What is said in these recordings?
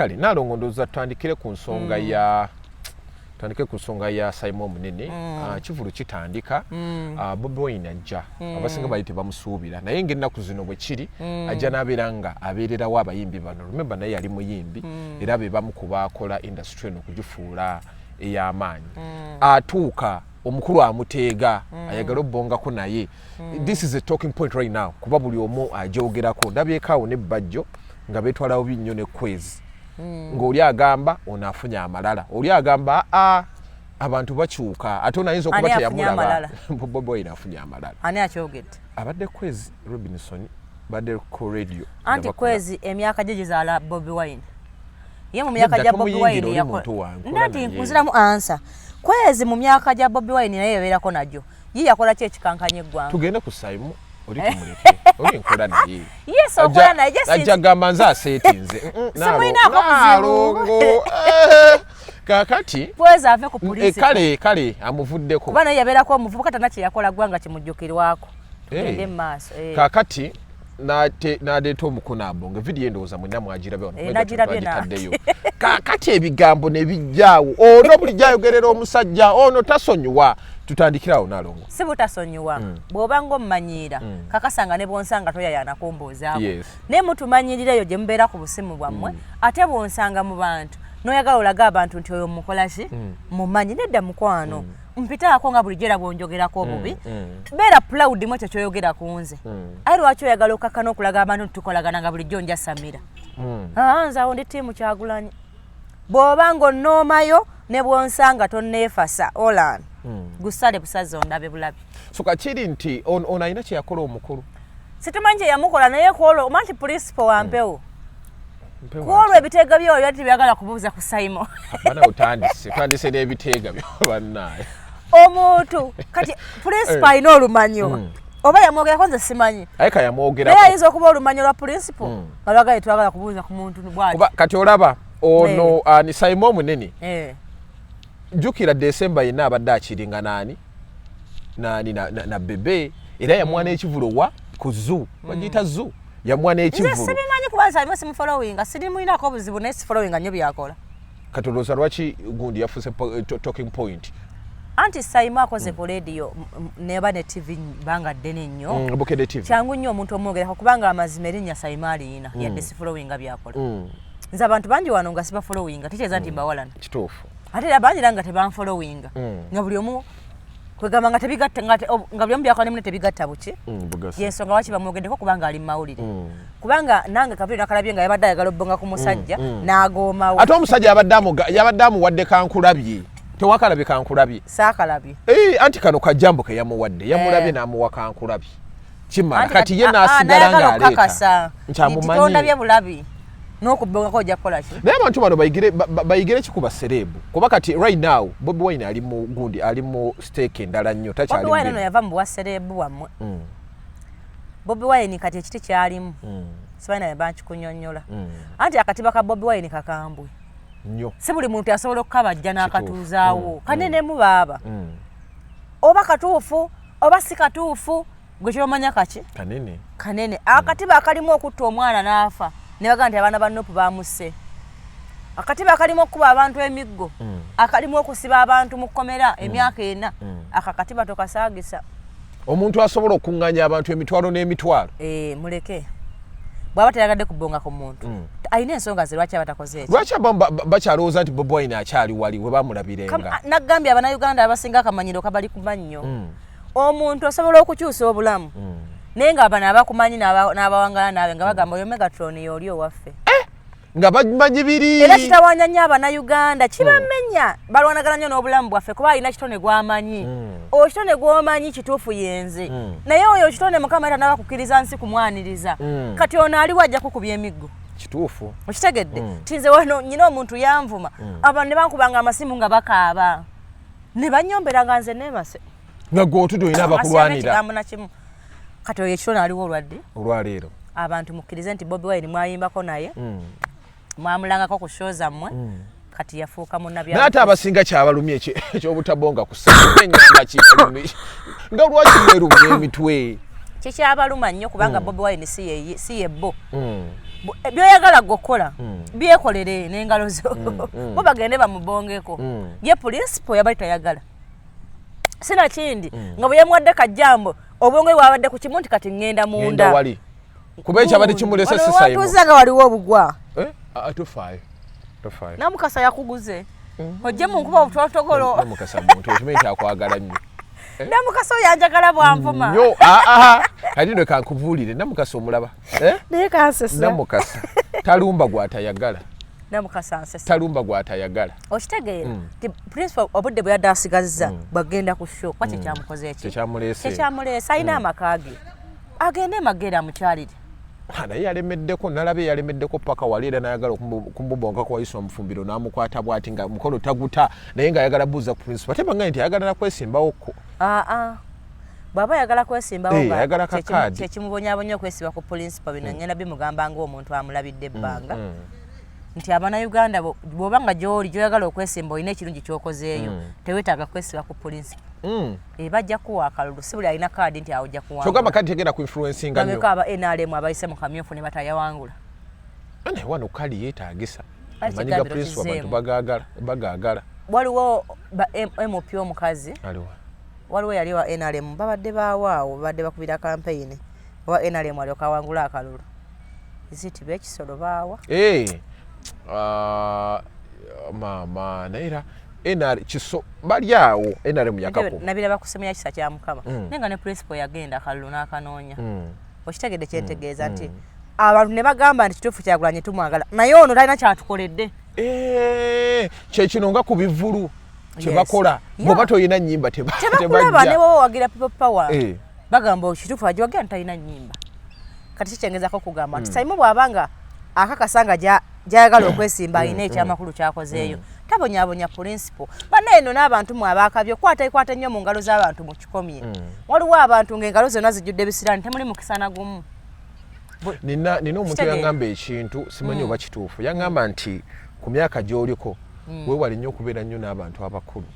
Kale Nalongo, ndowooza tutandikire ku nsonga ya tutandike ku nsonga ya Saimo Omunene. Kivulu kitandika, Bobi Wine ajja. Abasinga bali tebamusuubira, naye ngaennaku zino bwe kiri, ajja n'abeera nga abeererawo abayimbi bano. Remember, naye yali muyimbi, era be bamu ku baakola industry eno okugifuula ey'amaanyi. Atuuka, omukulu amuteega, ayagala obbongako naye. This is a talking point right now, kuba buli omu ajogerako. Ndabyeko awo ne Bajjo nga beetwalawo binnyo ne Kwezi, ng'oli agamba ono afunye amalala, oli agamba aa abantu bakyuka, ate ono ayinza okuba Ani afunye teyamulaba. amalala? Bobi Wine afunye amalala. Ani akyogedde? Abadde Kwezi Robinson, badde ku radio nga Anti bakola. Kwezi emyaka gye gizaala Bobi Wine. Ye mu myaka Nedda, gya Bobi tomuyingira, Wine oli muntu wange, nkola Nati naye. nziramu ansa. Kwezi mu myaka gya Bobi Wine naye yabeerako nagyo. Ye yakola ki ekikankanya eggwanga? Tugende ku Saimu, oli tumuleke, oli nkola naye. Yes, okola naye, just Ajja gamba nze aseetinze. Simulinaako buzibu. Nalongo, kakati Kwezi ave ku poliisi. Kale amuvuddeko. Kuba naye yabeerako omuvubuka, tana kye yakola ggwanga kimujjukirwako. Tugende mu maaso. Kakati n'aleeta omukono abonge. Vidiyo endowooza mwenna mwagirabye wano. Nagirabye. Twagitaddeyo. Kakati ebigambo ne bijjaawo, ono bulijjo ayogerera omusajja ono tasonyiwa. Tutandikirawo, Nalongo. Si butasonyiwa. Bw'oba ng'omumanyiira, kakasanga ne bwonsanga toyayaana kumbuuzaako. Naye mutumanyirira eyo gye mubeera ku busimu bwammwe, ate bwonsanga mu bantu n'oyagala olaga abantu nti oyo mukola ki, mumanyi. Nedda mukwano, mpitaako nga bulijjo era bwonjogerako obubi, beera proud mu ekyo kyoyogera ku nze. Aye lwaki oyagala okakkana okulaga abantu nti tukolagana nga bulijjo njasamira? Ah, nze awo ndi team Kyagulanyi. Bw'oba ng'onnoomayo ne bwonsanga tonneefasa olan, gusale busazi ondabe bulabi. So kakiri nti ono alina kyeyakola omukulu. Situmanyi kye yamukola, naye kwolwo omanyi nti principal wampewo. Mpewo. Kwolwo ebiteega byo byali tebyagala kubuuza ku Saimo. Bana, otandise n'ebiteega byo, bannaye. Omuntu kati principal alina olumanyo, oba yamwogerako nze simanyi. Aye kayamwogerako. Naye ayinza okuba olumanyo lwa principal nga lwagala twagala kubuuza ku muntu bwati. Kuba kati olaba ono ani, Saimo Omunene. Jjukira Desemba yenna abadde akiringa naani naani na Bebe, era yamuwa n'ekivulo wa ku zoo, bagiyita zoo, yamuwa Nze n'ekivulu. Sibimanyi kuba Saimo simufollowinga, sirimulinako obuzibu, naye sifollowinga nnyo byakola. Kati olowooza lwaki gundi yafuuse talking point? Anti Saimo akoze ku radio neba ne TV banga ddene nnyo. Bukedde TV. Kyangu nnyo omuntu omwogerako, kubanga amazima erinnya Saimo aliyina, yadde sifollowinga byakola. Nze abantu bangi wano nga sibafollowinga, tekyeza nti mbawalana. Ate era bangi era nga tebanfollowinga, nga buli omu kwegamba nga tebigatta, nga buli omu byakola ne mune tebigatta buki. Bugasa. Yensonga lwaki bamwogeddeko, kubanga ali mu mawulire. Kubanga nange kaviri nakalabye nga yabadde ayagala obbonga ku musajja n'agoomawo. Ate omusajja yabadde amuwadde kankulabye. Tewakalabye kankulabye? Saakalabye. Anti kano kajambo ke yamuwadde, yamulabye n'amuwa kankulabye, kimala. Anti Kati ye n'asigala nayagala ng'aleeta okukakasa nti amumanyi. tondabye bulabi n'okubbongako ojja kukola ki? Naye abantu bano bayigire ki ku baceleb? Kuba kati right now Bobi Wine ali mu gundi, ali mu stake endala nnyo, takyali Bobi Wine mu ono yava mu bwaceleb bwammwe. Bobi Wine kati ekiti kyalimu simanyi naye bankikunyonnyola. Anti akatiba ka Bobi Wine kakambwe. Nnyo. Si buli muntu asobola okukabajja n'akatuuzaawo. Kanenemu baaba oba katuufu oba si katuufu, gwe kyomanya kaki? Kanene. Kanene. Akatiba akalimu okutta omwana n'afa ne bagamba nti abaana ba NUP bamusse, akatiba akalimu okukuba abantu emiggo, akalimu okusiba abantu mu kkomera emyaka 4, ako akatiba tokasaagisa. Omuntu asobola okuŋŋanya abantu emitwalo n'emitwalo. Eh, muleke. Bw'aba tayagadde kubonga ku muntu, alina ensonga ze lwaki aba takoze ekyo. Lwaki abamu bakyalowooza nti Bobi Wine akyali wali we bamulabirenga? Nagambye Abannayuganda abasinga akamanyiro kabali ku mannyo. Omuntu osobola okukyusa obulamu, naye nga bano abakumanyi n'abawangala naawe nga bagamba oyo Megatron y'oli owaffe. Nga bamanyi biri. Era kitawanya nnyo Abannayuganda, kibamenya. Balwanagana nnyo n'obulamu bwaffe, kuba alina kitone gw'amanyi. Oyo kitone gw'omanyi kituufu yenze, naye oyo kitone Mukama era tanaba kukkiriza nsi kumwaniriza. Kati ono aliwo ajja kukubya emiggo. Okitegedde? Ti nze wano nyina omuntu yanvuma, abantu ne bankubanga amasimu nga bakaaba ne banyombera nga nze neebase. Nga gwe otudde olina abakulwanira. Ekigambo nakimu. Kati oyo ekitone aliwo olwadde. Olwaleero. Abantu mukkirize nti Bobi Wine mwayimbako naye, mwamulangako ku show zammwe, kati yafuuka munnabya. Naye ate abasinga kyabalumye ekyobutabonga ku sengamba kibalumye, nga lwaki mwerumya emitwe? Kikyabaluma nnyo kubanga Bobi Wine si ye bo. Byoyagala gwe okukola byekolere n'engalo zo, bo bagende bamubongeko. Ye principal yabali tayagala, sinakindi nga bwe yamuwadde kajjambo, obwongo bwe bwabadde ku kimu nti kati ŋŋenda Ngenda munda. Wali kuba ekyabadde kimulese Wano si Saimo. watuuza nga waliwo obugwa. Eh? Ah, tofaayo, tofaayo. Namukasa yakuguze ojje mu nkuba obutwatogolo. Namukasa muntu okimanyi nti akwagala nnyo. Namukasa oyo anjagala bwanvuma. Nnyo. Ah, ah. Kati nno kankubuulire, Namukasa omulaba, eh? Naye kansesa. Namukasa talumba gwatayagala. Namukasa ansesa. Talumba gwatayagala. Okitegeera ti principal obudde bwe yadde asigazza bwagenda ku show, kuba kyekyamukoze eki? Kyekyamuleese. Kyekyamuleese. Alina amaka ge, agende emagere amukyalire. Ah, naye yalemeddeko, nalabye yalemeddeko paka wali era nayagala okumubongako wayisa omufumbiro n'amukwata bwati nga mukono taguta, naye ng'ayagala buuza ku principal, ate bangaye nti ayagala nakwesimbawokko. Aa, bw'aba ayagala kwesimbawo Eh, nga ayagala kakaadi. Kyekimubonyabonya okwesiba ku principal. Bino ngenda bimugamba ng'omuntu amulabidde ebbanga nti Abannayuganda bw'oba nga gy'oli gy'oyagala okwesimba olina ekirungi ky'okozeeyo, teweetaaga kwesiba ku principal. Eh, bajja kuwa akalulu, si buli alina kaadi nti awo ojja Kyogamba kuwangula. kadi tegenda ku influencinga nnyo. Bameka aba NRM abayise mu kamyufu ne batayawangula? Ah, naye wano kali yeetagisa Kale amanyi ga kigambiro principal abantu kizeemu. bagaagala, bagaagala. Waliwo ba MP omukazi. Aliwa? Waliwo yali wa NRM, babadde baawaawo, babadde bakubira kampeyini owa NRM alyoka awangula akalulu. Ziti bekisolo baawa. Eh, ah, maama, naye era NR kiso bali awo NRM yakakuba. Nabiraba ku simu ya Kisa Kya Mukama, naye nga ne principal yagenda akalulu n'akanoonya. Okitegedde kyentegeeza nti abantu ne bagamba nti kituufu Kyagulanyi tumwagala, naye ono talina kyatukoledde. Eh, kyekino nga ku bivulu kyebakola, bw'oba tolina nnyimba tebakulaba. Tebajja. Ne woba wagira People Power, bagamba kituufu agiwagira nti talina nnyimba. Kati kikyengezako okugamba nti Saimu bw'aba nga akakasa nga gyayagala okwesimba alina ekyamakulu kyakozeeyo, tabonyabonya principal. Bannaye nno n'abantu mwe abaakabye okwata ekwata ennyo mu ngalo z'abantu mukikomye. Waliwo abantu ng'engalo zonna zijjudde ebisiraani, temuli mukisa na gumu. Nina omuntu Kitegeera. yaŋŋamba ekintu, simanyi oba kituufu. Yaŋŋamba nti ku myaka gy'oliko weewale nnyo okubeera nnyo n'abantu abakulu.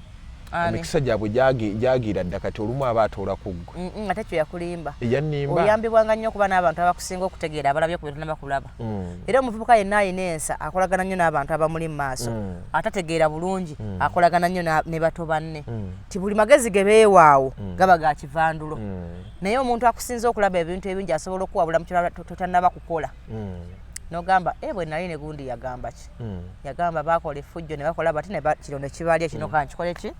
Ani? Emikisa gyabwe gyagiira dda, kati olumu aba atoola ku ggwe. Ate kyo yakulimba. Eyannimba. Oyambibwanga nnyo okuba n'abantu abakusinga okutegeera, abalabye ku bintu nabakulaba. Era omuvubuka yenna alina ensa akolagana nnyo n'abantu abamuli mu maaso. Atategeera bulungi akolagana nnyo ne bato banne, ti buli magezi ge beewaawo gaba ga kivandulo. Naye omuntu akusinza okulaba ebintu ebingi asobola okuwabula mu kirala totannaba kukola, nogamba e bwe nali ne gundi yagamba ki, yagamba bakola effujjo ne bakola bati ne kino ne kibalya kino, kankikole ki,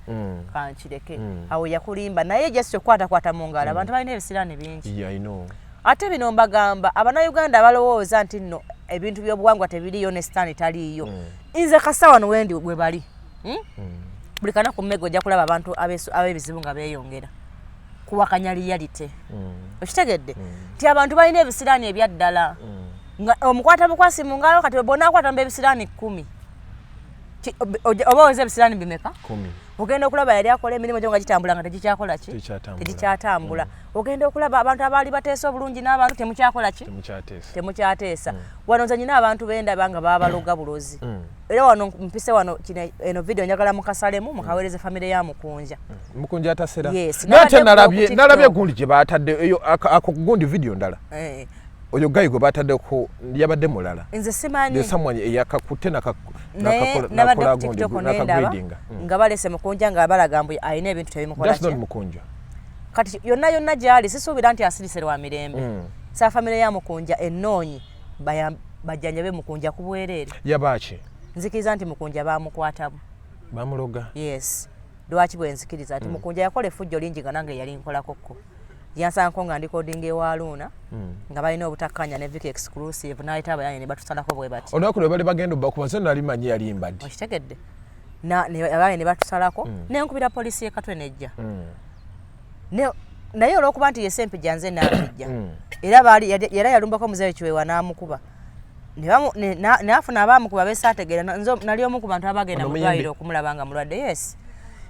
kankireke. Awo yakulimba. Naye just okukwatakwata mu ngalo, abantu balina ebisiraani bingi. Yeah, I know. Ate bino mbagamba Abannayuganda abalowooza nti nno ebintu by'obuwangwa tebiriiyo ne sitaani taliiyo. Nze kasa wano wendi bwe bali, Buli kanaku mmega ojja kulaba abantu ab'ebizibu nga beeyongera kuwakanya reality. Okitegedde nti abantu balina ebisiraani ebyaddala nga omukwata bukwasi mu ngalo. Kati bwonaakwata mu ebisiraani 10, oba oweza ebisiraani bimeka? 10. Ogenda okulaba yali akola emirimu gyo nga gitambula nga tegikyakola ki? Tekikyatambula. Tegikyatambula. Ogenda okulaba abantu abaali bateesa obulungi n'abantu temukyakola ki? Temukyateesa. Temukyateesa. Wano nze nyina abantu bendaba nga babaloga bulozi. Era wano mpise wano kino, eno video njagala mukasalemu mukaweereze famire ya Mukunja. Mukunja atasera. Yes, Naye ate nabadde nalabye ku TikTok. Nalabye gundi gye batadde eyo ako gundi video ndala. Oyo guy gwe bataddeko yabadde mulala. Nze simanyi. There's someone eyakakutte naye nabadde nakola ku gundi TikTok nendaba nakagradinga. Nga balese Mukunja nga balaga mbu alina ebintu tebimukola That's not ki. Mukunja. Kati yonna yonna gyali sisuubira nti asirise lwa mirembe. Sa famire ya Mukunja ennoonyi bajjanjabe Mukunja ku bwereere. Yabaaki? Nzikiriza nti Mukunja bamukwatamu. Bamuloga. Yes, lwaki bwe nzikiriza nti Mukunja yakola effujjo lingi nga nange yali nkolakokko, yansanko nga ndikodinga ewa Luuna nga balina obutakkanya ne Viki Exclusive, n'ayita abayanyi ne batusalako bwe bati. Olunaku lwe bali bagenda obbakuba nze nali manyi yali mbadde. Okitegedde? Abayanyi ne batusalako, nenkubira poliisi y'e Katwe nejja. Naye olwokuba nti ye Sempijja nze nampijja, era baali era yalumbako muzeeyi Kiweewa n'amukuba. Naafuna abaamukuba besaategeera. Nze nali omu ku bantu abagenda Ono mu muyimbi? ddwaliro okumulaba nga mulwadde. Yes,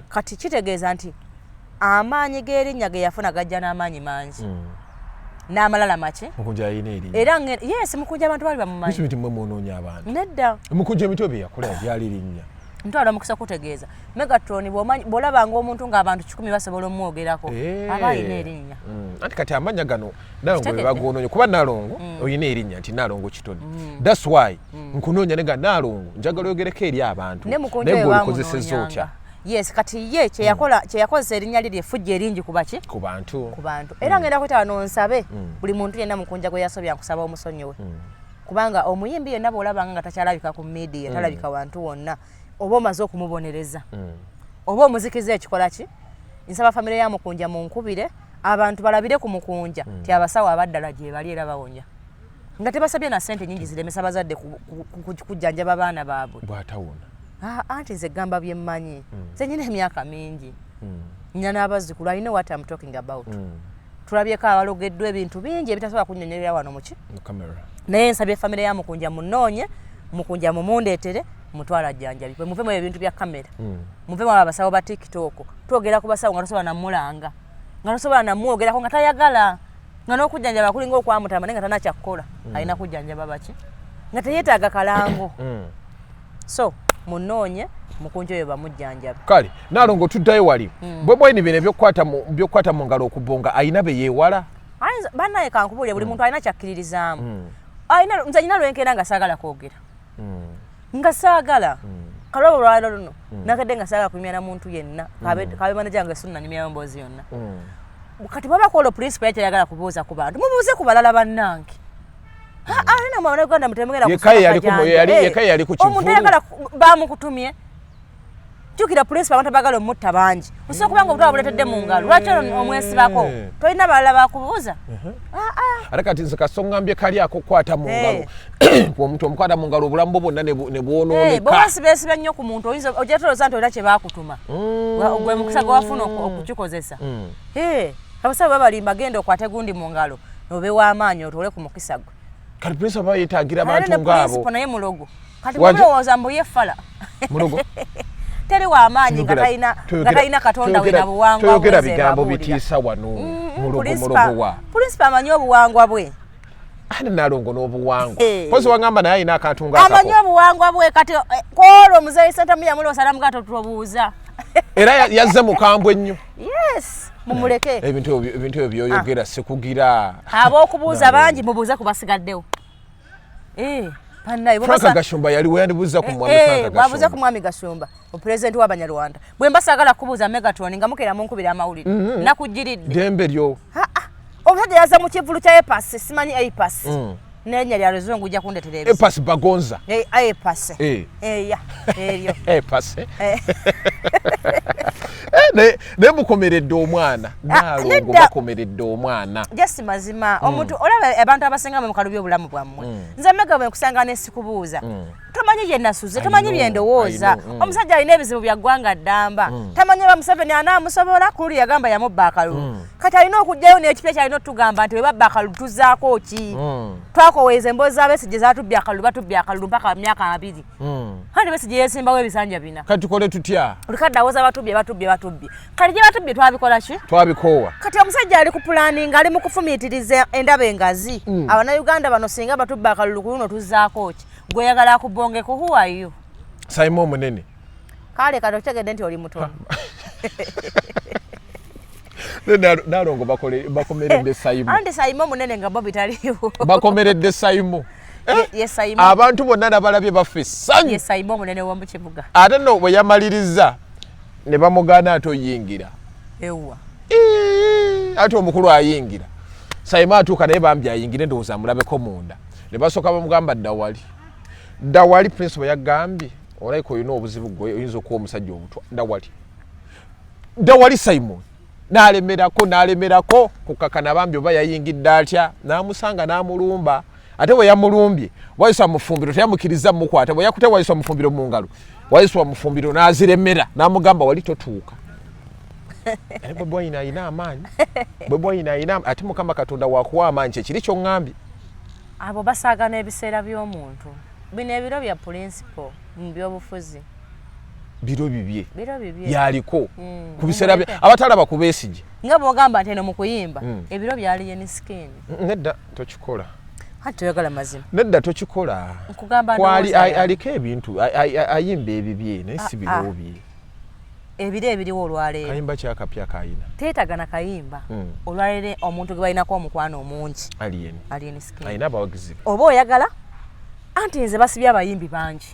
kati kitegeeza nti amaanyi g'erinnya ge yafuna gajja n'amaanyi mangi n'amalala maki. Mukunja alina erinnya. Era yes, Mukunja abantu baali bamumanyi. Biki nti mmwe mwonoonya abantu. Nedda. Mukunja emitwe bye yakola byali linnya. Ntwala omukisa okutegeeza Megatron, bw'olabanga omuntu ng'abantu 100 basobola omwogerako, aba alina erinnya. Anti kati amannya gano Nalongo bebagonoonye, kuba Nalongo olina erinnya nti Nalongo Kitone, that's why nkunoonya nega Nalongo njagala oyogereko eri abantu, naye gwe olikozesezza otya? Yes, kati ye kyeyakola, kyeyakozesa erinnya lye lyeffujjo eringi ku baki? Ku bantu. Ku bantu. Era ngenda kwetaba nonsabe buli muntu yenna Mukunja gwe yasobya, nkusaba omusonyiwe, kubanga omuyimbi yenna bw'olabanga nga takyalabika ku media, talabika wantu wonna, oba omaze okumubonereza, oba omuzikiza ekikola ki. Nsaba famire ya Mukunja munkubire, abantu balabire ku Mukunja ti abasawo abaddala gye bali era bawonya nga tebasabye na ssente nyingi ziremesa bazadde kujjanjaba baana baabwe. Bwatawona? Anti nze gamba byemmanyi. Nze nyina emyaka mingi, nyina n'abazzukulu. I know what I'm talking about. Tulabyeko abalogeddwa ebintu bingi ebitasobola kunnyonnyolera wano muki, naye nsabye famire ya Mukunja munoonye Mukunja, mumundeetere, mutwala ajjanjabi bwe muvemu ebintu bya kamera, muvemu abo abasawo ba TikTok. Twogera ku basawo nga tosobola namulanga, nga tosobola namwogerako, nga tayagala, nga n'okujjanjaba kulinga okwamutama, naye nga talina kyakkola. Alina kujjanjaba baki nga teyeetaaga kalango. So munoonye Mukunja oyo bamujjanjabe. Kale Nalongo, tuddayo wali. Bobi Wine, bino ebyokukwata mu ngalo, okubonga, ayina be yeewala? Bannaye, kankubuulire, buli muntu alina kyakkiririzaamu. Alina, nze nyina lwenkeera nga saagala kwogera, nga saagala. Kalwabo olwaliro luno nakedde nga saagala kunyumya na muntu yenna, kabe manager wange, sunnanyumyayo mboozi yonna. Kati bwaba kwolwo principal yakyayagala kubuuza ku bantu, mubuuze ku balala. Bannange, ate namwe Abannayuganda mutemugenda. Yekka yali ku Omuntu ayagala bamukutumye. Jjukira principal, abantu abagala omutta bangi. Osobola kubanga obutwa buleetedde mu ngalo, lwaki omwesibako? Tolina balala bakubuuza? Ate kati nze kasongambye kali akokukwata mu ngalo, omuntu omukwata mu ngalo, obulamu bwo bwonna ne bwonooneka. Bwoba sibeesiba nnyo ku muntu, oyinza ojja tolowooza nti olina kye baakutuma, gwe mukisa gwe wafuna okukikozesa. Abasawo babalimba, genda okwate gundi mu ngalo obe w'amaanyi, otoole ku mukisa gwe. Kati principal aba yeetaagira abantu ngaabo. Naye mulogo. Kati mulowooza mbu ye fala. Mulogo. Teri w'amaanyi nga talina Katonda we na buwangwa. Toyogera bigambo bitiisa wano. Mulogo, mulogo wa? Principal amanyi obuwangwa bwe. Ate Nalongo n'obuwangwa, pozi wangamba naye alina akantu nga Amanyi obuwangwa bwe. Kati kwolwo muzeeyi Sentamu yamuloosa namugaa totubuuza. Era yazze mukambwe ennyo. Yes, mumuleke. Ebintu ebyo byoyogera sikugira. Ab'okubuuza bangi, mubuuze ku basigaddewo. Frank Gashumba yali weyandibuuza ku mwami Frank. Wabuuza ku mwami Gashumba, opulezidenti w'Abanyarwanda. Bwe mba saagala kubuuza Megatron, nga mukeera munkubira amawulire, nakugiridde. Dembe lyo. Omusajja yazza mu kivulu kya Epas, simanyi Apas, n'erinnya lya luzungu, ujja kundetera. Epas Bagonza. Apas, eya eryo. Epas. Naye mukomeredde omwana, Nalongo, bakomeredde omwana. Just mazima, omuntu olaba abantu abasinga mu mukalu by'obulamu bwammwe. Nze Mega bwe nkusanga nesikubuuza, tomanyi gye nasuze, tomanyi bye ndowooza. Omusajja alina ebizibu bya ggwanga ddamba, tamanyi oba Museveni anaamusobola. Kululi yagamba yamubba akalulu, kati alina okugjayo n'ekipya kyalina otugamba nti bwe babba akalulu tuzaako ki. Twakoweza emboozi za Besigye zatubbye akalulu, batubbye akalulu mpaka myaka 20. Kandi Besigye yesimbawo ebisanja 4. Kati tukole tutya? Olikadde awoza batubbye, batubbye, batubbye. Kati gye batubbye twabikola ki? Twabikoowa. Kati omusajja ali ku planning, ali mu kufumiitiriza endaba engazi. Abannayuganda bano singa batubba akalulu ku luno tuzzaako ki? Gweyagala akubongeko, who are you? Simon omunene. Kale kati okitegedde nti oli mutono. Nalongo, bakomeredde Simon. Anti Simon omunene nga Bobi taliiwo. Bakomeredde Simon. Ye Simon. Abantu bonna nabalabye bafa essanyu. Ye Simon omunene w'omu kibuga. Ate no bwe yamaliriza ne bamugaana ate oyingira. Ewa. Ate omukulu ayingira, Simon atuuka naye bambi ayingire, ndowooza amulabeko munda, ne basooka bamugamba ddawali, ddawali. Principal yagambye olayika olina obuzibu gwe, oyinza okuwa omusajja obutwa. Ddawali, ddawali. Simon n'alemerako, n'alemerako kukakana bambi oba yayingidde atya, n'amusanga n'amulumba. Ate bwe yamulumbye, Waiswa Mufumbiro teyamukiriza mukwata. Bwe yakute Waiswa Mufumbiro mu ngalo, Waiswa Mufumbiro n'aziremera n'amugamba wali totuuka. Naye Bobi Wine alina amaanyi, Bobi Wine alina, ate Mukama Katonda wakuwa amaanyi, kyekiri kyoŋŋambye. Abo basaagana ebiseera by'omuntu. Bino ebiro bya principal mu byobufuzi. Biro bibye. Biro bibye. Yaliko ku biseera abatalaba ku Besigye. Nga bwogamba nti eno mu kuyimba, ebiro byali Alien Skin. Nedda, tokikola. Anti toyagala mazima. Nedda, tokikola. Nkugamba Kwali ndowooza yange. Aliko ebintu, ayimba ebibye, naye si Ah, biro bye. Ebiro ebiriwo olwaleero. Kayimba kyakapya kayina. Teetagana kayimba. Olwaleero omuntu gwe balinako omukwano omungi. Alien. Alien Skin. Alina abawagizi be. Oba oyagala, anti nze basibye abayimbi bangi.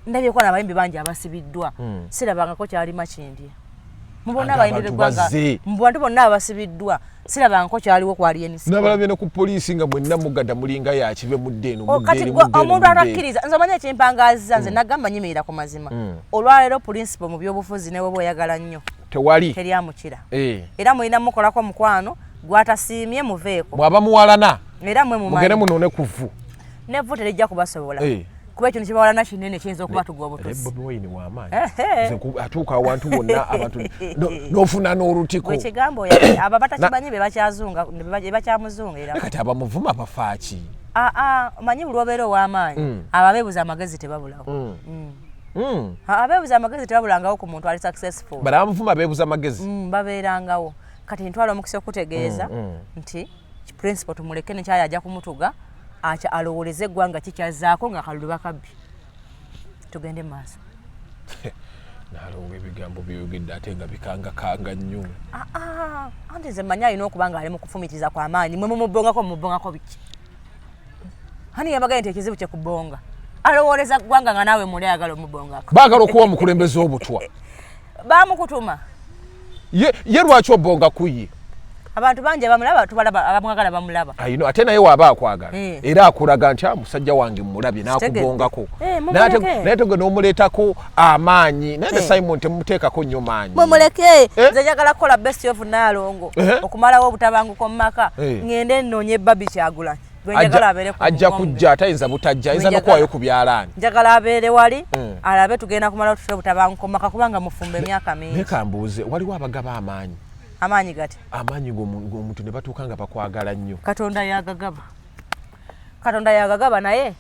Ndabyeko n'abayimbi bangi abasibiddwa. Sirabangako kyalima kindi. Mu bonna Ate abayimbi abantu b'eggwanga, bazze. mu bantu bonna abasibiddwa, sirabangako kyaliwo ku Alien Skin. Nabalabye ne ku poliisi nga mwenna mugada mulinga yakibe mudde eno, mudde Kati eri, gwe mudde eno, omuntu mudde eri. atakkiriza, nze omanyi ekimpangaziza, nze nagamba nyimirira ku mazima. Olwaleero principle mu byobufuzi ne bw'oba oyagala nnyo, Tewali. teri amukira. Eh. Era mulina mukolako mukwano gwatasiimye, muveeko. Bw'aba muwalana, era mwe mugende mumanyi munoone ku vvu. Nevvu terijja kubasobola. Eh. Kuba ekintu kibawalana kinene kiyinza okubatuga Naye obutusi. Bobi Wine w'amaanyi. Ehe. Nze atuuka awantu wonna abantu n'ofuna n'olutiko. Gwe kigambo oyo abo abatakimanyi be bakyazunga, be bakyamuzunga era. Naye kati abamuvuma bafaaki? Aa, omanyi buli obeera ow'amaanyi, abo abeebuza amagezi tebabulawo. Abeebuza amagezi tebabulangawo ku muntu ali successful. Bali abamuvuma beebuza amagezi. Babeerangawo. Kati ntwala omukisa okutegeeza nti principle tumuleke, nekyali ajja kumutuga acha alowooleze eggwanga kikyazzaako nga akalulu bakabbi. Tugende mu maaso. Nalongo, ebigambo byeyogedde ate nga bikangakanga nnyo. Ah, ah, anti nze mmanyi alina okuba nga ali mu kufumitiriza kw'amaanyi. Mwe mumubongako, mumubongako biki? Hani yabagaye nti ekizibu kye kubonga, alowooleza ggwanga nga naawe muli ayagala omubongako. Baagala okuwa omukulembeze obutwa. Bamukutuma. Ye lwaki obonga ku ye? Abantu bangi abamulaba, tubalaba, abamwagala bamulaba. Ayino ate naye waaba akwagala, Eh. era akulaga nti, "Ah, musajja wange mulabye," Kitegedde. n'akubongako. Eh, Naye mumuleke. naye tegwe n'omuleetako amaanyi, naye ne Eh. Simon temumuteekako nnyo maanyi. Mumuleke. Eh? Nze njagala kukola best of Naalongo okumalawo obutabanguko mu maka. Eh. Ŋŋende nnoonye Barbie Kyagulanyi gwe njagala abeere ku Ajja mugongo. kujja, atayinza butajja, ayinza Gwe n'okuwaayo ku byalaani. Njagala abeere wali, alabe tugenda kumalawo tutya obutabanguko mu maka, kubanga mufumba emyaka Naye mingi. kambuuze, waliwo abagaba amaanyi? Amaanyi gati? Amaanyi g'omuntu ne batuuka nga bakwagala nnyo. Katonda yagagaba, Katonda yagagaba, naye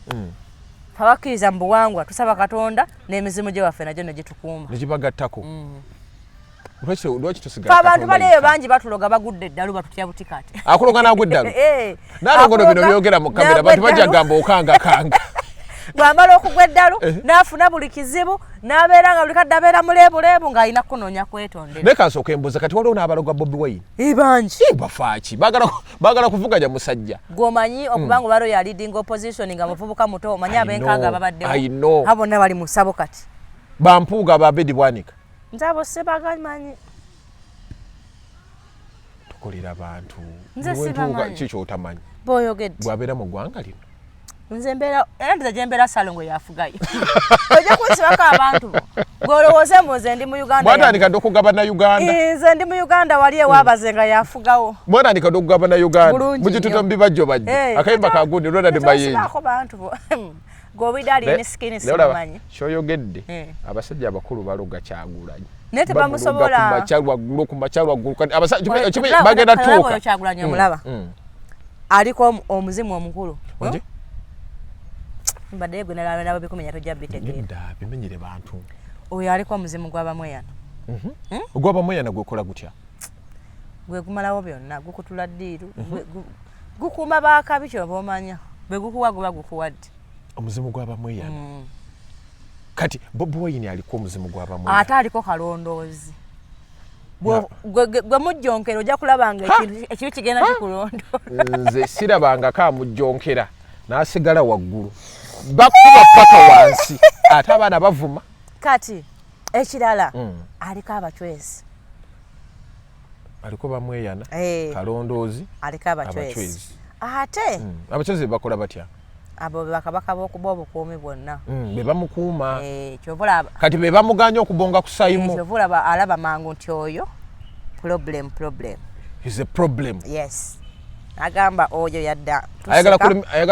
fe abakkiriza mu buwangwa tusaba Katonda n'emizimu gye waffe nagyo ne gitukuuma. Nekibagattako. Lwaki Fe tosigala abantu Katonda bali eyo yekka? bangi batuloga, bagudde eddalu, batutya buti kati. Akuloga n'agwa eddalu? Eh, Nalongo, bino akuloga byogera mu kamera, n'agwa abantu bajja eddalu. gamba okangakanga. Bw'amala okugwa eddalu n'afuna buli kizibu, n'abeera nga buli kadde abeera muleebuleebu ng'alina kunoonya kwetondera. Naye kansooka embuuza, kati waliwo n'abaloga Bobi Wine? Bangi. Bafaaki? Baagala kuvuganya musajja. Gwomanyi okubanga olwaleero ya leading opposition nga muvubuka muto, omanyi I abenkaaga know, babaddewo. I know. Abo bonna bali mu ssabo kati. Bampuuga, babedi Bwanika. Nze abo sibagamanyi. Tukolera abantu. Nze Bwe ntuuka, sibamanyi. ki kyotamanyi? Boyogedde. Bwabeera mu ggwanga lino. Nze mbeera, era nze gye mbeera Salongo yafugayo, ojja kunsibako abantu bo gwolowooze mbu nze ndi mu Uganda. Mwatandika dde okugabana Uganda. Nze ndi mu Uganda, wali ewabaze nga yafugawo. Mwatandika dde okugabana Uganda. Bulungi Mugituta nnyo. mu bibajjo bajjo. Eh, Akayimba kagundi Ronald Mayinja. Tonsibako bantu bo gw'obidde ali ne skin. Naye olaba, Simumanyi. kyoyogedde, Eh. abasajja abakulu baloga Kyagulanyi. Naye tebamusobola. Bamuloga ku makya lwaggulu, ku makya lwaggulu. Kati abasajja okimanyi bagenda Olaba tuuka. oyo Kyagulanyi omulaba, aliko omuzimu omukulu. Onje? Mbaddeyo gwe nalaba nabo bikumenya, tojja bitegeera. Nedda, bimenyere bantu. Oyo aliko omuzimu gw'abamweyana. Ogwabamweyana gwekola gutya? Gwe gumalawo byonna, gukutula ddiiru, gukuuma baakabi, kyoba omanya bwe gukuwa guba gukuwadde. Omuzimu gw'abamweyana. Kati Bobi Wine aliko omuzimu gw'abamweyana. Ate aliko kalondoozi. Gwe mujjonkera ojja kulaba nga ekibi kigenda kikulondoola. Nze sirabangako amujjonkera n'asigala waggulu, bakuba paka wansi, ate abaana bavuma. Kati ekirala, aliko abacwezi. Aliko bamweyana, Eh. kalondoozi. Aliko abacwezi. Abacwezi. Ate Abacwezi bakola batya? Abo be bakabaka b'okuba obukuumi bwonna. Be bamukuuma. Eh, kyova olaba Kati be bamuganya okubonga ku Saimo. Kyova olaba alaba mangu nti oyo problem, problem. Is a problem. Yes, agamba oyo yadda. Ayagala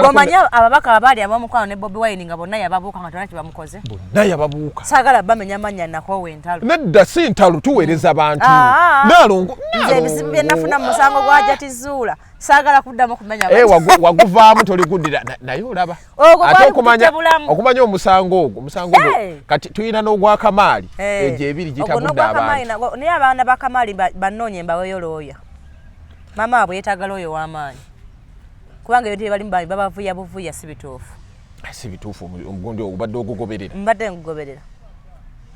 Omanyi ababaka abaali ab'omukwano ne Bobi Wine nga bonna yababuuka nga tolina kyebamukoze. Bonna yababuuka. Saagala bamenya mannya, nakoowa entalo. Nedda, si ntalo, tuweereza bantu. Ah. Nalongo. Nze ebizibu bye nafuna mu musango gwa Jatizuula saagala kuddamu kumenya. Eh, waguvaamu toliguddira. Naye olaba Ogwo ate gwali okumanya gututte bulamu. Okumanya omusango ogwo, omusango ogwo. Hey! Kati tulina n'ogwakamaali. Eh, Egyo ebiri ogwo gitabudde n'ogwa Kamaali abantu. naye abaana ba Kamaali banoonye mbaweyo looya. Maama waabwe yeetaaga looya ow'amaanyi. Kubanga ebintu bye balimu babavuya buvuya, si bituufu. Si bituufu. Omugundi obadde ogugoberera? Mbadde ngugoberera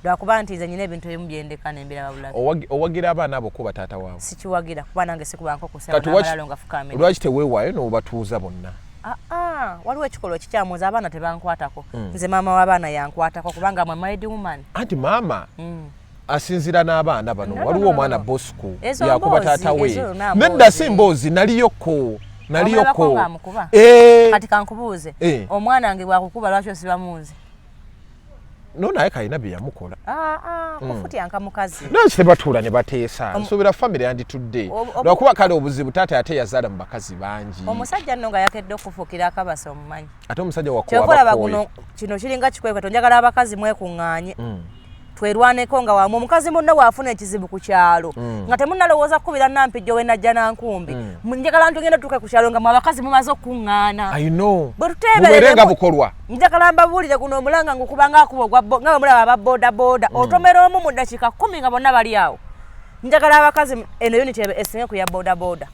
lwakuba nti nze nyina ebintu ebimu byendeka nembiraba bulabi. Owagira abaana abo kuba taata waabwe? Sikiwagira, kuba nange sikuba nkokusemalalo nga fukamira. Lwaki teweewaayo n'obatuuza bonna? Ah, waliwo ekikolwa ekikyamu. Nze abaana tebankwatako. Nze maama w'abaana yankwatako, kubanga mwe married woman. Anti maama asinzira n'abaana bano. Waliwo omwana Bosco yakuba taata we. Nedda, si mboozi, naliyoko naliyoko. Eh. Kati kankubuuze, omwana wange bwakukuba, lwaki osiba munze? No, naye kalina bye yamukola. Ah, ah, kufutyanka mukazi. Naye tebatuula ne bateesa? Nsuubira famire yanditudde, lwakuba kale obuzibu taata ate yazaala mu bakazi bangi. Omusajja nno nga yakedde okufuukira akabasa, omumanyi. Ate omusajja. Kyokolaba guno, kino kiringa kikwekweto. Njagala abakazi mwekuŋŋaanye, twerwaneko nga wamu. Omukazi munno bw'afuna ekizibu ku kyalo, nga temunnalowooza kukubira Nampijjo wenajja Nankumbi, njagala ntugenda tutuuke ku kyalo nga mwe abakazi mumaze okuŋŋaana. Bwe tuteeberere bukolwa. Njagala mbabuulire, guno omulanga ngukubanga akuba ogwa nga bwe mulaba aba boda boda, otomera omu mu ddakiika 10 nga bonna bali awo. Njagala abakazi eno unit esinge ku ya boda boda,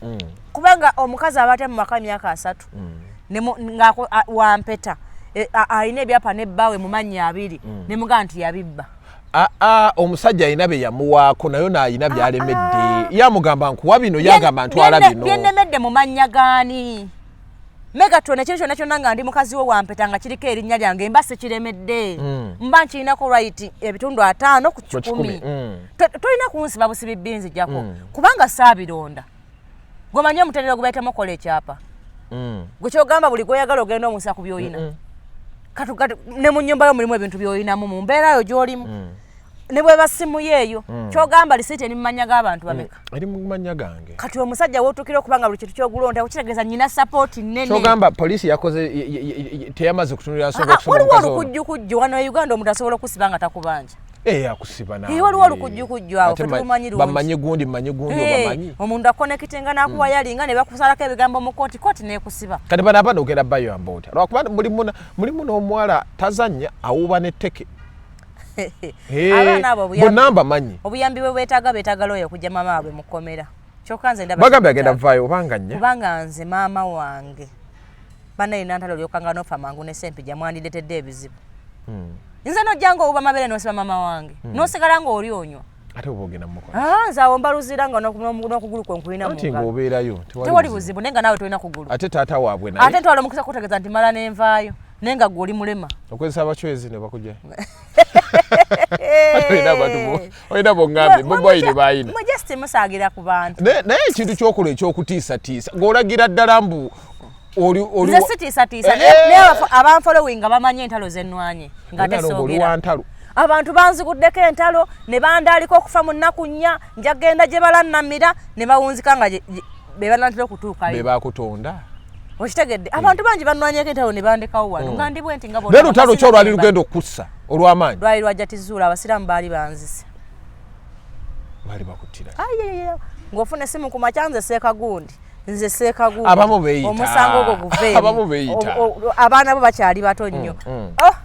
kubanga omukazi aba ate mu maka emyaka 30 nga wampeta, alina ebyapa nebbaawe mu mannya abiri, ne mugamba nti yabibba. Aa, omusajja alina bye yamuwaako, nayo naayina byalemedde. Yamugamba nkuwa bino, yagamba ntwala bino. Byennemedde mu mannya gaani? Megatron, ekintu kyonna kyonna nga ndi mukazi we wampeta nga kiriko erinnya lyange, mba sikiremedde. Mba nkirinako right ebitundu 50%. Tolina kunsiba busibi binzijjako, kubanga saabironda. Gwemanyi omutendera gwe okola ekyapa, gwe kyogamba buli gweyagala ogenda omusa ku byoyina. Kati ne mu nnyumba yo mulimu ebintu byoyinamu, mu mbeera yo gy'olimu, ne bweba simu yeeyo. Kyogamba lisiiti eri mu mannya g'abantu bameka? Eri mu mannya gange. Kati omusajja wootuukira okuba nga buli kintu kyogulonda, kitegeeza nyina support nnene. Kyogamba poliisi yakoze teyamaze kutunulira nsonga? Ah, ah, waliwo olukujjukujju wano e Uganda, omuntu asobola okusiba nga takubanja. Eh, akusiba nawe. Eh, waliwo olukujjukujju awo, fe tulumanyi lungi. Bamanyi gundi, manyi gundi. Eh, obamanyi. Omuntu akonekitinga n'akuwa yalinga ne bakusalako ebigambo mu kooti, kooti n'ekusiba. Kati bano abaana ogenda bayamba otya? Lwakuba mulimu n'omuwala tazannya, awuuba n'etteke. Abaana abo bonna mbamanyi. Obuyambi bwe beetaaga, beetaaga looya okujja maama waabwe mu kkomera. Kyokka nze ndaba Bagambye agenda vaayo obanga nnya. Kubanga nze maama wange banaye nantalo olyokanga nofa mangu ne Sempija mwandiretedde ebizibu. Nze nojja nga owuba mabere nosiba maama wange, nosigala ng'oli onywa. Ate oba ogenda mukola? Ah, nze awo mbaluzira nga n'okugulu kwe nkulina mu Anti ngalo. Ng'obeerayo. Tewali buzibu, naye nga naawe tolina kugulu. Ate taata waabwe naye? Ate ntwala omukisa kutegeeza nti mala nenvaayo, naye nga gwe oli mulema. Okozesa abacwezi ne bakujja. Olina abantu olina boŋŋambye boboyini bayina. Mwe just musaagira ku bantu. Naye ekintu kyokola ekyokutiisatiisa ng'olagira ddala mbu oli Nze sitiisatiisa. Eh, naye abanfollowinga bamanyi entalo zenwanye nga Olina longo, oli tesoogera. wa ntalo. Abantu banziguddeko entalo ne bandaaliko okufa mu nnaku 4, njagenda gye balannamira ne bawunzika nga be banantera okutuukayo. Be bakutonda. Okitegedde? Abantu bangi banwanyeko entalo ne bandekawo wano nga ndi bwe nti nga bonna Naye lutalo ki olwali nga lugenda okukussa olw'amaanyi? Lwali lwajja tizuula, abasiraamu baali banzise. Baali bakuttira? Ayayaya, ng'ofuna essimu ku makya, nze seekagundi, nze seekagundi. Abamu beeyita. Omusango ogwo guveemu. Abamu beeyita. Abaana bo bakyali bato nnyo. Oh,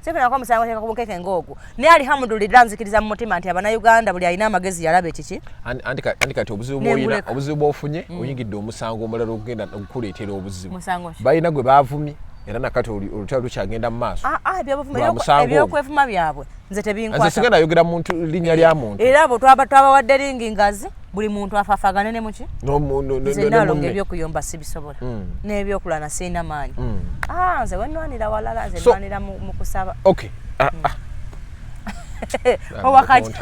sefunako omusango teeka ku bukeke ng'ogwo, naye alhamdulillah, nzikiriza mu mutima nti Abannayuganda buli alina amagezi yalaba ekiki. Anti kati obuzibu bw'olina, Nenguleka. obuzibu bw'ofunye, oyingidde omusango omulala ogenda okukuleetera obuzibu. Musango ki? Balina gwe baavumye, era nakati olutalo lukyagenda mu maaso. Ah, ah, ebyobuvumo. Lwa musango ogwo. Ebyokwevuma byabwe nze Nze tebinkwata. sigenda yogera muntu linnya lya muntu. Era abo twabawadde ringi ngazi, buli muntu afaafagane ne muki. Nze Ne naalonga munne. Ebyokuyomba sibisobola, n'ebyokulwana sirina maanyi. Ah, nze wenwanira walala, nze nwanira mu kusaba. Okay. Ah, ah. Owakati.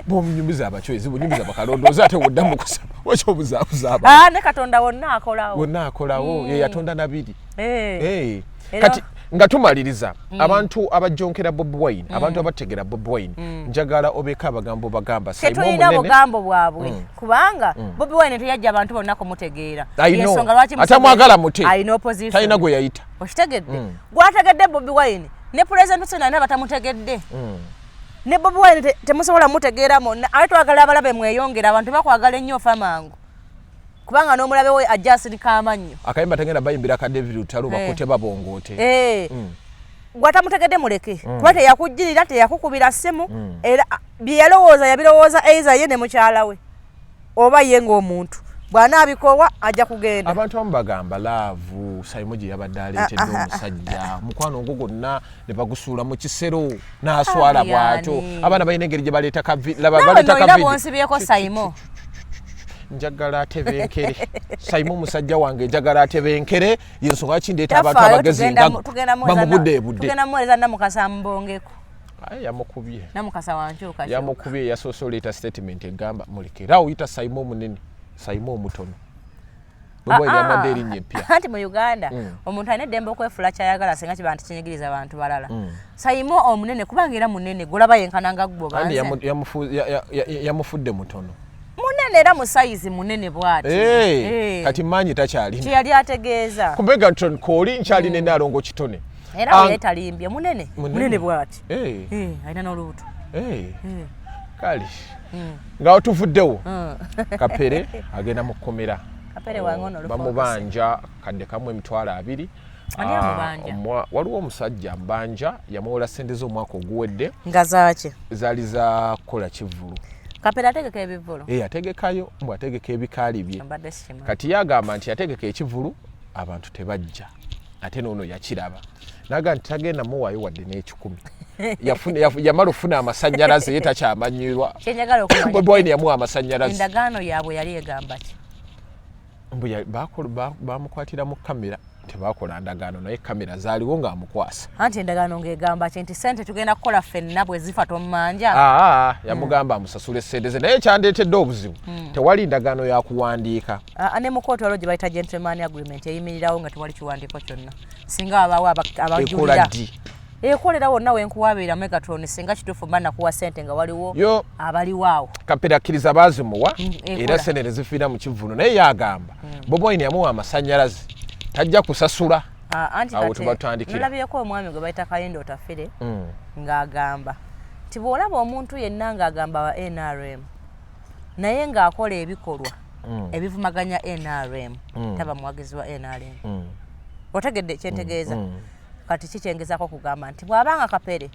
Bwomunyumiza abacwezi, bunyumiza bakalondoozi, ate wodda mu kusaba, waki obuzaabuza abantu? Ah, ne Katonda wonna akolawo. Wonna akolawo, ye yatonda nabiri. Eh. Eh. Kati nga tumaliriza, abantu abajonkera Bobi Wine, abantu abategera Bobi Wine, njagala obeeko abagambo bagamba Simon Tetulina Munene. bugambo bwabwe, kubanga Bobi Wine teyajja abantu bonna kumutegeera. I know. Yensonga lwaki Ate amwagala mute. Alina opposition. Talina gwe yayita. Okitegedde? Gwategedde Bobi Wine, ne President Hussein alina batamutegedde. Ne Bobi Wine temusobola mutegeera monna, ate twagala abalabe mweyongera. Abantu bakwagala ennyo, ofa mangu, kubanga n'omulabe we ajja asirika amannyo. Akayimba tagenda bayimbira ka David Lutalo, bakote babongoote. Eh. Gwatamutegedde muleke, kuba teyakujjirira, teyakukubira ssimu, era bye yalowooza yabirowooza, eiza ye ne mukyala we oba ye ng'omuntu. Bw'anaabikoowa ajja kugenda. Abantu abamu bagamba love Saimo gye yabadde aleetedde omusajja, mukwano ogwo gwonna ne bagusuula mu kisero n'aswala bw'atyo. Abaana balina engeri gye baleeta baleeta ka bwonsibyeko Saimo. Njagala atebenkere Saimo omusajja wange, njagala atebenkere, yensonga lwaki ndeeta abantu abagezi nga bamubudde ebudde. Tugenda muweereza Namukasa mbongeko. Aye yamukubye. Namukasa wankyuka. Yamukubye, yasoose oleeta statement egamba mulekerawo oyita Saimo omunene, Saimo omutono. Bwe erinnya empya. Anti mu Uganda omuntu alina eddembe okwefula kyayagala singa kiba nti kinyigiriza abantu balala. Saimo omunene kubanga era munene, golaba yenkana nga ggwe. Kandi yamufudde mutono. Munene era mu size munene bw'ati. Kati maanyi takyalina. Kyeyali ategeeza. Ku Megatron kooli nkyalina enaalongo kitone. Era we yetalimbye, munene munene bw'ati, alina n'olubuto. Kale nga tuvuddewo, Kapere agenda mu kkomera. Kapere wange ono. Bamubanja kadde kamu 20,000. Ani amubanja? Waliwo omusajja mbanja yamuwola sente z'omwaka oguwedde. Nga zaaki? Zaali za kukola kivvulu. Kapere ategeka ebivvulu? Eh, ategekayo, mbw ategeka ebikaali bye. Mbadde sikimanyi. Kati yagamba nti yategeka ekivvulu, abantu tebajja, ate noono yakiraba naga nti tagenda muwaayo wadde n'ekikumi. Yamala ofuna amasanyalaze, ye takyamanyirwa. Kyenjagala okumanya, Bobi Wine yamuwa amasanyalaze. Endagaano yaabwe yali egamba ki? Mbu bamukwatira mu kamera, tebakola ndagaano, naye kamera zaaliwo ng'amukwasa. Anti endagaano ng'egamba ki? Nti sente tugenda kukola ffenna, bwe zifa tommanja? Aa, yamugamba amusasule sente ze, naye kyandeetedde obuzibu, tewali ndagaano ya kuwandiika. Ah, ne mu kooti waliwo gye bayita gentleman agreement, eyimirirawo nga tewali kiwandiiko kyonna singa wabaawo abajulira. Ekola ddi? Ekolera wonna wenkuwaabira, Megatron, singa kituufu mba nakuwa sente nga waliwo yo abaliwo awo. Kapere akkiriza baazimuwa. Ekola. Era sente ne zifiira mu kivvulo, naye yagamba Bobi Wine yamuwa amasanyalaze, tajja kusasula. Ah, anti Awo kati tuba tutandikira. nalabyeko omwami gwe bayita Kayindo Otafire ng'agamba nti bw'olaba omuntu yenna ng'agamba wa NRM naye ng'akola ebikolwa ebivumaganya NRM, taba muwagizi wa NRM. Otegedde kyentegeeza? Kati kikyengezaako okugamba nti bw'abanga Kapere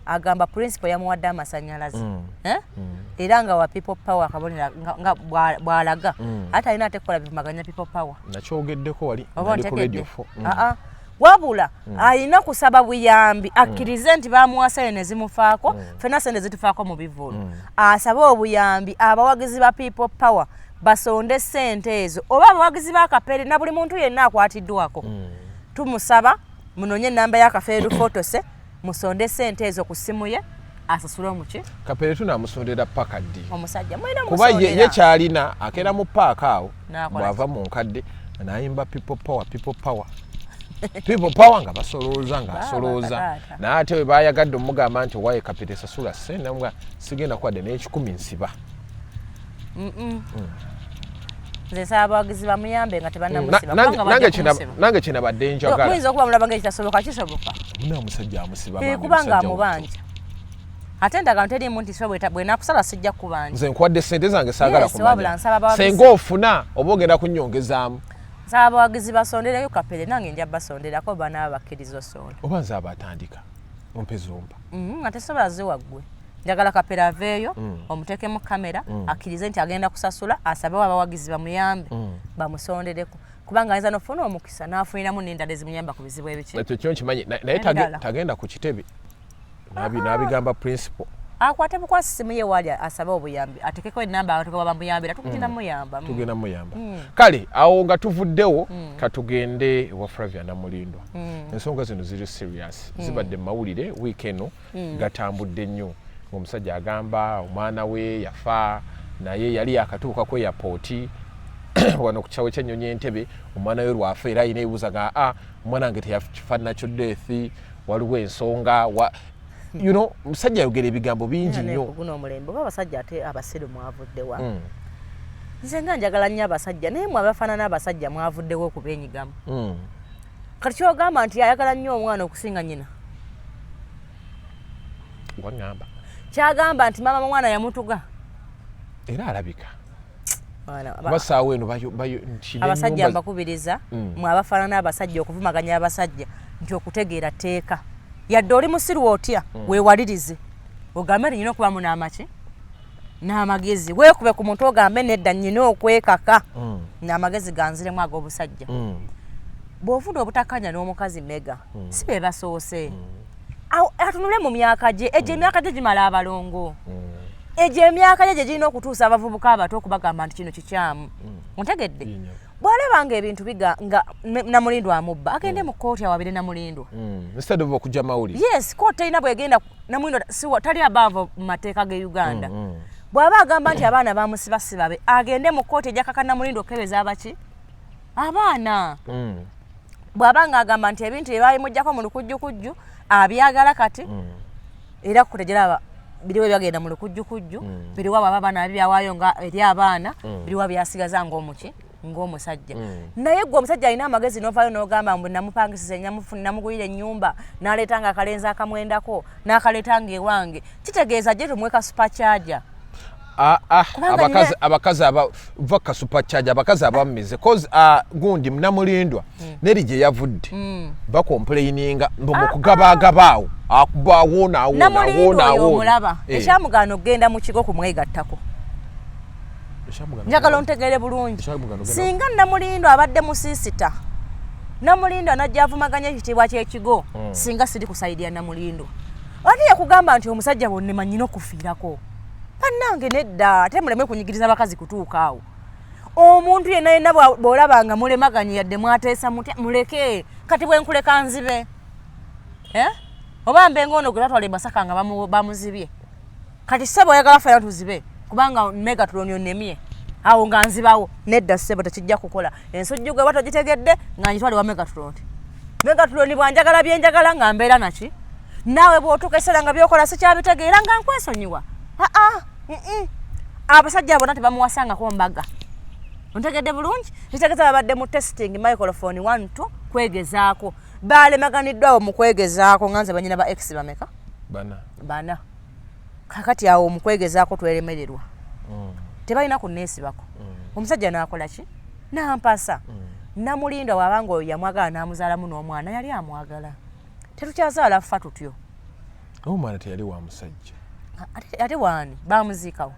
agamba principal yamuwadde amasanyalaze, eh? Era nga wa People Power, akabonero nga bw'alaga ate alina ate kukola bivumaganya People Power. Nakyogeddeko wali. Oba nali ku ontegedde? Radio 4. Aa, wabula alina kusaba buyambi, akkirize nti bamuwa sente ne zimufaako. Ffenna sente zitufaako mu bivulu. Asabe obuyambi abawagizi ba People Power basonde sente ezo, oba abawagizi ba Kapere na buli muntu yenna akwatiddwako. Tumusaba munonye enamba ya Kafeero Fotose, musonde sente ezo ku ssimu ye, asasule omuki. Kapere tunamusondera paka ddi? Omusajja mwena. Kuba ye kyalina akeera mu paaka awo. N'akola? Bw'ava mu nkadde nayimba "People power, people power, people power", nga basolooza, ng'asolooza. Taata. Naye ate we bayagadde omugamba nti owaye Kapere sasula sente, namugamba sigenda kwadde n'ekikumi, nsiba. Nze nsaba abawagizi bamuyambe nga tebannamusiba, Nange kubanga bajja kumusiba. Nange kyenabadde njagala. Muyinza okuba mulaba nga ekitasoboka kisoboka. Muna omusajja amusiba. Eh, Bambi, kubanga musajja amubanja, ate endagaano teriimu nti so bwenakusala sijja kukubanja. Nze nkuwadde sente zange, saagala Yes, wabula kumanya nsaba abawagizi- senga ofuna oba ogenda kunnyongezaamu. Nsaba abawagizi basondereyo Kapere, nange nja basonderako banaaba bakkiriza osonda. Oba nze abatandika ompe zompa. Ate sobola ziwaggwe. Njagala Kapere aveeyo, omuteekemu kamera, akkirize nti agenda kusasula, asabewo abawagizi bamuyambe, bamusondereko, kubanga ayinza nofuna omukisa n'afuniramu n'endala ezimuyamba ku bizibu ebiki. Ekyo kyo nkimanyi, naye Endala. tagenda ku kitebe n'abigamba principal. Akwate bukwasi simu ye waali, asabe obuyambi, atekeko enamba abantu gwe bamuyambira. Tugenda muyamba. Tugenda muyamba. Kale awo nga tuvuddewo, katugende ewa Flavia Namulindwa. Ensonga zino ziri serious, zibadde mu mawulire wiiki eno, gatambudde nnyo. Omusajja agamba omwana we yafa, naye yali yakatuuka ku airport wano ku kisaawe ky'ennyonyi Entebe, omwana we lwafa, era alina ebibuuza ga a omwana wange teyafa natural death, waliwo ensonga wa musajja ayogera ebigambo bingi nnyo. Guno omulembe oba abasajja ate abasiru mwavuddewa? Nze nga njagala nnyo abasajja, naye mwe abafaanana abasajja mwavuddewo okubenyigamu. Kati kyogamba nti ayagala nnyo omwana okusinga nnyina? Waŋŋamba. Kyagamba nti maama mwana yamutuga. Era alabika Mwana, kuba saawa eno bayo nti abasajja n'ennyumba- mbakubiriza mwe abafaanana abasajja okuvumaganya abasajja nti okutegeera tteeka. Yadde oli musiru otya, weewalirize ogambe nti nyina okubamu n'amaki. N'amagezi weekube ku muntu ogambe nedda, nnyina okwekaka n'amagezi ganziremu ag'obusajja. Bw'ofuna obutakkanya n'omukazi, mega si be basoose. Atunule mu myaka gye egyo, emyaka gye gimala abalongo, egyo emyaka gye gye girina okutuusa abavubuka abato okubagamba nti kino kikyamu. Ontegedde? Nnyo. Bw'alaba nga ebintu biga nga Namulindwa amubba, agende mu kkooti awabire Namulindwa. Instead of okujja mawulire. Yes, kooti terina bwegenda. Namulindwa siwa tali above mu mateeka ge Uganda. Bw'aba agamba nti abaana bamusiba si babe, agende mu kkooti ejakaka Namulindwa okukebeza abaki abaana. Bw'aba ng'agamba nti ebintu bye babimugjako mu lukujjukujju abyagala kati, era kutegeraba biriwo byagenda mu lukujjukujju, biriwo abo abaana babyawaayo nga eri abaana, biriwo byasigaza ng'omuki, ng'omusajja. Naye gwe omusajja alina amagezi n'ovaayo n'ogamba mbu namupangisiza, namugulira ennyumba, n'aleeta nga akalenzi akamwendako n'akaleeta nga ewange, kitegeeza gye tumuwe supercharger. Ah, ah, Kubanga abakazi abakazi aba va ka supercharger, abakazi abamize cause gundi Namulindwa neri gye yavudde bacomplaininga mbu mu kugabagabaawo akuba awoona awoona. Namulindwa awoona oyo awoona. omulaba, ekyamugaana okugenda mu kigo kumwegattako, njagala ontegeere bulungi. Ekyamugaana ogenda- Singa Namulindwa abadde musiisita, Namulindwa najja avumaganya ekitiibwa ky'ekigo, singa siri ku side ya Namulindwa. Ate yakugamba nti omusajja bwonnema nyina okufiirako. Bannange nedda, ate muleme kunyigiriza bakazi kutuuka awo. Omuntu yenna yenna bw'olaba nga mulemaganye, yadde mwateesa mutya, muleke. Kati bwe nkuleka nzibe, eh? Oba mbe ng'ono gwe batwala e Masaka nga bamuzibye. Kati ssebo oyagala fena tuzibe kubanga Megatron onemye awo nga nzibawo? Nedda ssebo, tekijja kukola. Ensujju gwe batogitegedde nga ngitwale wa Megatron. Megatron bwanjagala byenjagala nga mbeera naki naawe, bw'otuuka ekiseera nga byokola sikyabitegeera nga nkwesonyiwa. Aa, abasajja bonna tebamuwasangako mbaga. Ontegedde bulungi? Kitegeeza babadde mu testing microphone 1 2, kwegezaako. Balemaganiddwawo mu kwegezaako nga nze banyina ba ex bameka? Bana. Bana. Kakati awo mu kwegezaako tweremererwa, tebalina kuneesibako. Omusajja n'akola ki? Nampasa. Namulindwa bw'abanga oyo yamwagala n'amuzaalamu n'omwana, yali amwagala. Tetukyazaala ffa tutyo. Omwana teyali wa musajja. Ate waani bamuziikawo?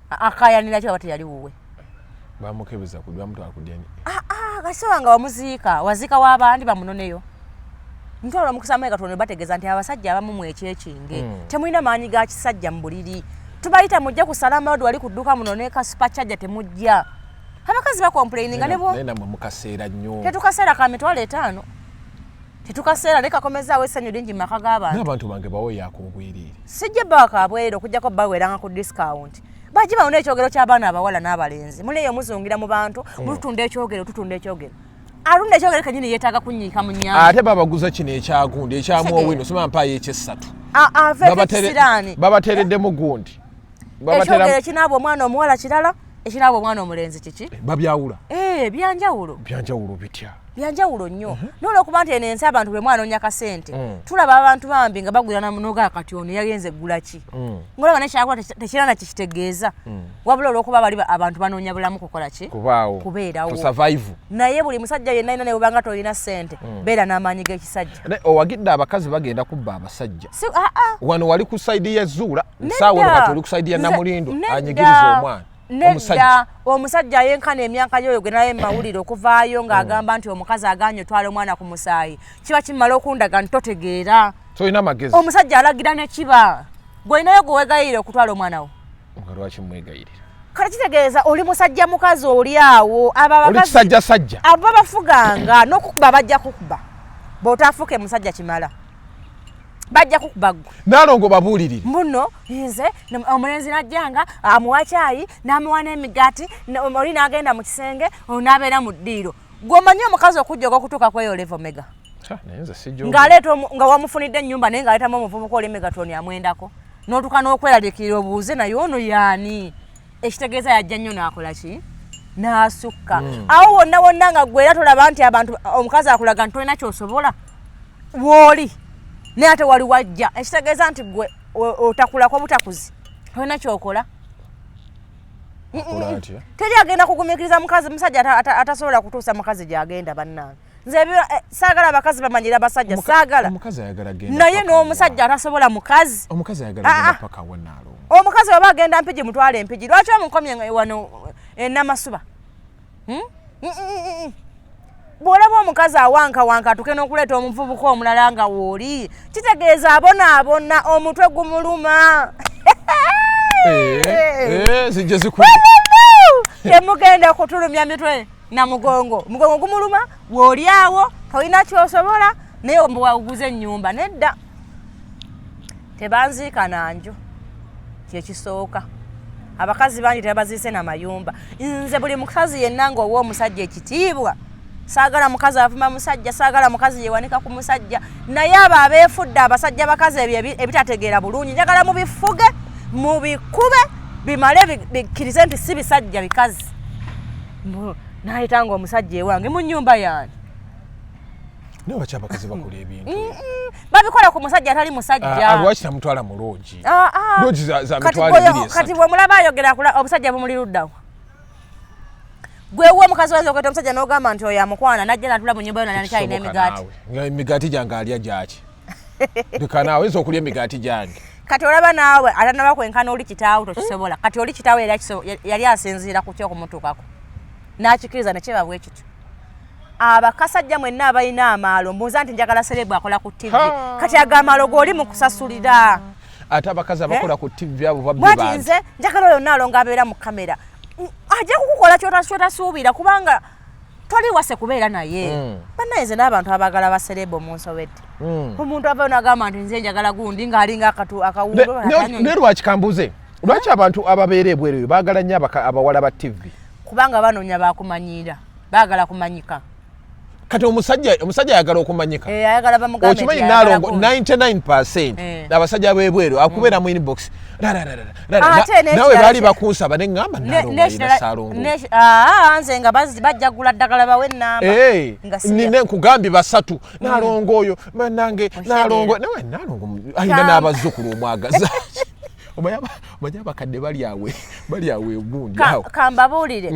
Akayanira ki aba teyali wuwe? Bamukebeza, bamutwala ku DNA. Kasoba nga wamuziika, waziika w'abandi bamunoneyo. Ntwala omukisa Megatron bategeeza nti abasajja abamu mwekyekinge, temulina maanyi ga kisajja mu buliri. Tubayita mujje ku Salama Road, wali ku dduuka muno ne ka supercharger, temujja. Abakazi bacomplaininga ne Naye namwe mukaseera nnyo. Tetukaseera ka 50,000, tetukaseera, naye kakomezaawo essanyu lingi mu maka g'abantu. N'abantu bange bawe yakobwereere. Sijja bbawa kabwereere okugjako baweranga ku discount. Bajje bawone ekyogero ky'abaana abawala n'abalenzi. Muleeyo muzungira mu bantu, mututunda ekyogero, tutunda ekyogero. Alunda ekyogero kenyini yeetaaga kunyiika mu nnyanja. Ate babaguza kino ekyagundi ekyamuowino, soma mpaayo ekyessatu. Aveeko ekisiraani. Babateereddemu gundi. Ekyogero ekinaaba omwana omuwala kirala, ekinaaba omwana omulenzi kiki? Babyawula. Eh, byanjawulo. Byanjawulo bitya? Byanjawulo nnyo. Nolwokuba nti eno ensi abantu bwe mwanoonya kasente, tulaba abantu bambi nga bagwirana munoga. Kati ono yagenze eggula ki? Ngolaba nekyakola tekirana kyekitegeeza, wabula olwokuba bali abantu banoonya bulamu kukola ki? Kubaawo. Kubeerawo. To survive. Naye buli musajja yenna yina, newebanga tolina ssente, beera n'amaanyi g'ekisajja. Naye owagidde abakazi bagenda kubba abasajja. Si, ah, ah. Wano wali ku side ya Zuula. Nedda. Saawa eno kati oli ku side ya Namulindwa anyigiriza omwana omusajja. Nedda, omusajja ayenkana emyaka gyoyo gwe naye mawulire okuvaayo ng'agamba nti omukazi aganye otwala omwana ku musaayi, kiba kimala okundaga nti totegeera. Tolina magezi. Omusajja alagira ne kiba gwolinayo gwe wegayirira okutwala omwana wo. Nga lwaki mwegayirira? Kale kitegeeza oli musajja mukazi oli awo. Abo Oli abakazi kisajja sajja. Abo babafuganga n'okukuba bajja kukuba. Bw'otaafuuke musajja kimala bajja kukuba ggwe. Nalongo babuulirire. Mbuno nze omulenzi najjanga amuwa kyayi n'amuwa n'emigaati, oli n'agenda mu kisenge, ono n'abeera mu ddiiro. Gwe omanyi omukazi okujjoga okutuuka ku eyo level, mega? Ha, naye nze sijjoga. Ng'aleeta nga wamufunidde ennyumba, naye ng'aleetamu omuvubuka oli Megatron amwendako, n'otuuka n'okweraliikirira obuuze naye ono yaani. Ekitegeeza yajja nnyo n'akola ki? N'asukka. Awo wonna wonna nga gwe era tolaba nti abantu omukazi akulaga nti tolina ky'osobola wooli, naye ate wali wajja, ekitegeeza nti gwe otakulako butakuzi, tolina kyokola. Akola atya? Teri agenda kugumiikiriza mukazi musajja atasobola kutuusa mukazi gy'agenda. Bannange, nze saagala abakazi bamanyira abasajja, saagala. Omukazi ayagala genda Naye paka n'omusajja wa. atasobola mukazi. Omukazi ayagala Ah, genda ah. paka wa, Naalongo? Omukazi waba agenda Mpigi, mutwale Mpigi. Lwaki omukomye wano enamasuba? Hmm? Bw'olaba omukazi awankawanka atuke n'okuleeta omuvubuka omulala nga wooli, kitegeeza abonaabona, omutwe gumuluma. Zijje zikulu. Temugenda kutulumya mitwe na mugongo. Mugongo gumuluma, wooli awo tolina kyosobola, naye waguze ennyumba. Nedda, tebanziika nanju, kyekisooka. Abakazi bangi tebabaziise namayumba. Nze buli mukazi yenna ng'owa omusajja ekitiibwa, saagala mukazi avuma musajja, saagala mukazi yewanika ku musajja, naye abo abeefudde abasajja bakazi ebyo ebitategeera bulungi, njagala mubifuge, mubikube, bimale bikkirize nti si bisajja bikazi. Nayita nga omusajja ewange mu nnyumba yange. Naye lwaki abakazi bakola ebintu? Babikola ku musajja atali musajja. Ah, lwaki tamutwala mu lodge? Lodge za 200,000. Kati bwemulaba ayogera obusajja bumuli luddawa? Gwewe omukazi wayinza okweta omusajja n'ogamba nti oyo amukwana, najja natula mu nyumba yo nanakyalina emigaati. Nga emigaati gyange alya gyaki? Leka naawe, oyinza okulya emigaati gyange. Kati olaba naawe atanaba kwenkana oli kitaawo tokisobola. Kati oli kitaawo yali asinziira ku kyokumutuukako n'akikiriza nekiba bwe kityo. Abakasajja mwenna abalina amaalo, mbuuza nti njagala celeb akola ku TV, kati ago amaalo g'oli mu kusasulira. Ate abakazi abakola ku TV abo babbi. Bwati nze njagala oyo naalongo abeera mu kamera, ajja kukukola kyotasuubira kubanga toli wase kubeera naye. Bannaye, nze n'abantu abaagala ba celeb munsobedde. Omuntu avayo nagamba nti nze njagala gundi ng'alinga akawundo. Naye lwaki, kambuze, lwaki abantu ababeera ebweru eyo baagala nnyo abawala ba TV? Kubanga banoonya bakumanyiira, baagala kumanyika. Kati omusajja ayagala okumanyika. Eh, ayagala bamugambe. Okimanyi nalongo, 99% abasajja b'ebweru akubeera mu inbox. Nawe baali bakunsaba neŋŋamba nalongo alina salongo. Nze nga bajja gula ddagala bawe ennamba. Nina nkugambye basatu, nalongo oyo banange, nalongo nawe, nalongo alina n'abazzukulu omwagaza. Omanyi abakadde bali awe egundi awo. Kambabuulire,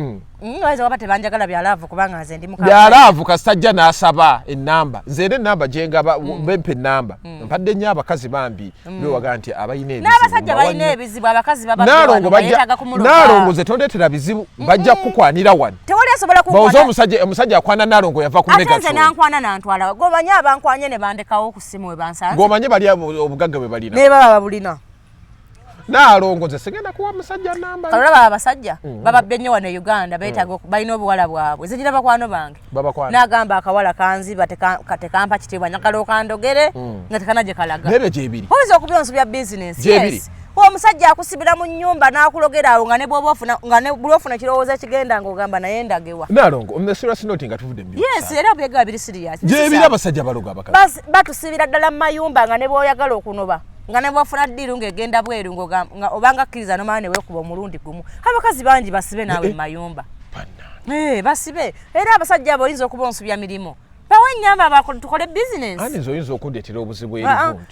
bayinza waba tebanjagala bya love, kubanga nze ndi bya love. Kasajja n'asaba enamba, nze era enamba gyengaba, bempa enamba, mpadde nnyo abakazi bambi bewaga nti abalina ebizibu. N'abasajja balina ebizibu, abakazi Nalongo bajja, nalongo ze tondeetera bizibu, bajja kukwanira wano. Tewali asobola. Bawuze omusajja akwana nalongo yava ku Ate nze nankwana nantwala. Gomanye abankwanye ne bandekawo ku ssimu we bansanze. Gomanye bali obugagga bwe balina. Naye baba babulina. Nalongo nze sigenda kuwa musajja namba. Olaba abasajja bababbe nnyo wano e Uganda, beetaaga balina obuwala bwabwe. Zigira bakwano bange, n'agamba akawala kanziba, tekampa kitiibwa, njagala okandogere nga tekana gye kalaga. Nebyo gyebiri. Oyinza okubyonso bya bizinesi. Yes, omusajja akusibira mu nnyumba n'akulogera awo nga ne bwoba ofuna, nga ne buli ofuna ekirowoozo ekigenda ng'ogamba naye ndagewa. Nalongo, on the serious note, nga tuvudde mu Yes, era byegaba biri serious. Gyebiri, abasajja baloga abakazi. Batusibira ddala mu mayumba nga ne bw'oyagala okunoba, nga ne bwofuna deal ng'egenda bweru, nga obanga akkiriza nomala ne weekuba omulundi gumu. Abakazi bangi basibe naawe mu mayumba, basibe. Era abasajja abo oyinza okuba onsubya mirimu, bawe ennyamba tukole bizinesi. Ani nze oyinza okundeetera obuzibu eri?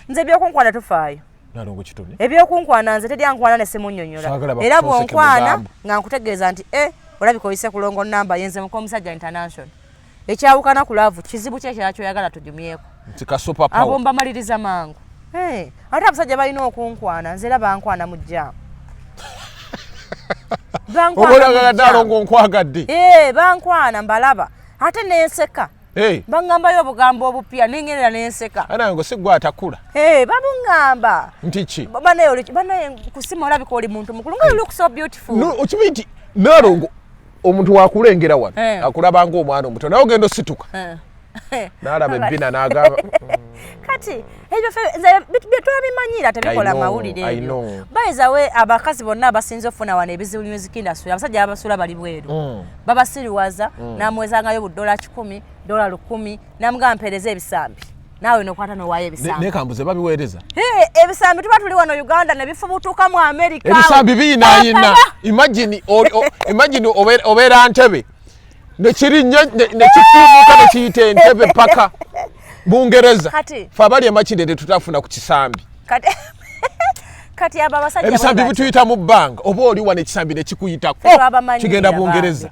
Nze ebyokunkwana tufaayo. Nalongo kitone. Ebyokunkwana nze teryankwana ne simunnyonnyola. Era bwonkwana nga nkutegeeza nti e olabika oyise kulongo namba yenze muka omusajja international. Ekyawukana ku love kizibu ki ekirala kyoyagala tujumyeko? Abo mbamaliriza mangu. Ate abasajja balina okunkwana, nze era bankwana mu jjaamu. Nalongo nkwagadde. Bankwana mbalaba ate nenseka. Baŋŋambayo obugambo obupya nengerera nenseka. Anango si gwe atakula. Babuŋŋamba. Nti ki? Banaye kusima olabika oli muntu mukulu nga you look so beautiful. Okimanyi nti nalongo omuntu wakulengera wano akulaba ngaomwana omuto, naye ogenda osituka n'alaba ebbina n'agamba. Kati ebyo twabimanyira, tebikola mawulire ebyo. Bayizawe abakazi bonna abasinze okufuna wano ebizibu music industry, abasajja babasula bali bweru, babasiriwaza, namuwezangayo bu $100, $1,000, namugamba mpeereza ebisambi, naawe nokwata nowaayo ebisambi. Nekambuze, babiweereza? Ebisambi tuba tuli wano Uganda ne bifubutuka mu America. Ebisambi biyinaayina. Imagine obeera Ntebe nekirinnya nekifumuka nekiyita Entebe paka Bungereza. Fe abali emakinde tetutafuna ku kisambi. Kati abo abasajja ebisambi bituyita mu bbanga, oba oli wano ekisambi ne kikuyitako kigenda Bungereza.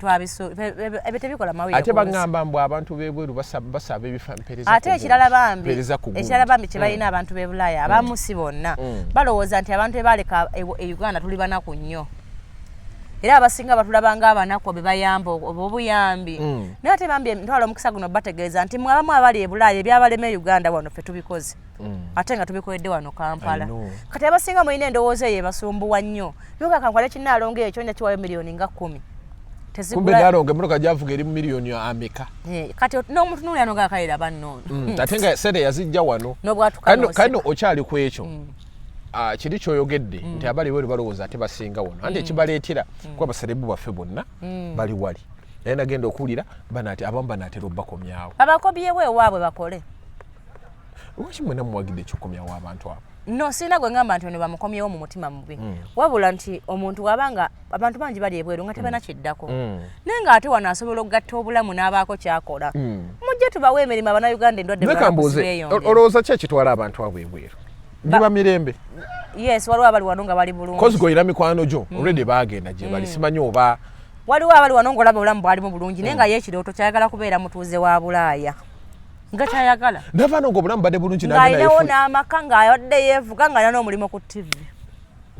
Ebyo tebikola mawulire. Ate baŋŋamba mbu abantu b'ebweru basaba ebifampereza. Ate ekirala bambi, ekirala bambi kye balina abantu b'e Bulaaya, abamu si bonna, balowooza nti abantu ebaleka e Uganda tuli banaku nnyo, era abasinga batulaba nga abanaku be bayamba oba obuyambi. Naye ate bambi ntwala omukisa guno bategeeza nti mwe abamu abali e Bulaaya, ebyabalema e Uganda wano ffe tubikoze, ate nga tubikoledde wano Kampala. Kati abasinga mulina endowooza eyo ebasumbuwa nnyo. Nuga kankwale kinaalongo ekyo nja kiwayo miliyoni nga 10. Kumbe nalongo emmotoka gyavuga eri mu miliyoni ameka? Eh, kati n'omutunuulira noga kalira banno. Ate nga sente yazijja wano. N'obwatuka. Kano okyali ku ekyo. Ah, kiri kyoyogedde nti abali bweru balowooza ate basinga wano, anti ekibaleetera kuba abaserebu baffe bonna bali wali, naye nagenda okuwulira banate abamu banaatera obbakomyawo. Abakobyewo ewaabwe bakole. Lwaki mwena muwagidde ekyokukomyawo abantu abo? No, sirina gwe ngamba nti ono bamukomyewo mu mutima mubi, wabula nti omuntu wabanga abantu bangi bali ebweru nga tebana kiddako, naye ng'ate wano asobola okugatta obulamu n'abaako kyakola. Mujje tubawe emirimu Abannayuganda, endwadde. Leka mbuuze, olowooza ki ekitwala abantu abo ebweru? Giba mirembe? Yes, waliwo abali wano nga bali bulungi. Kozi goyina mikwano gyo already bagenda gye bali, simanyi oba Waliwo abali wano ng'olaba obulamu bwalimu bulungi, naye nga ye ekirooto kyayagala kubeera mutuuze wa Bulaaya, nga kyayagala. Nava nga obulamu badde bulungi. Ng'alinawo n'amaka, ng'abadde yeevuga, ng'alina n'omulimu ku TV.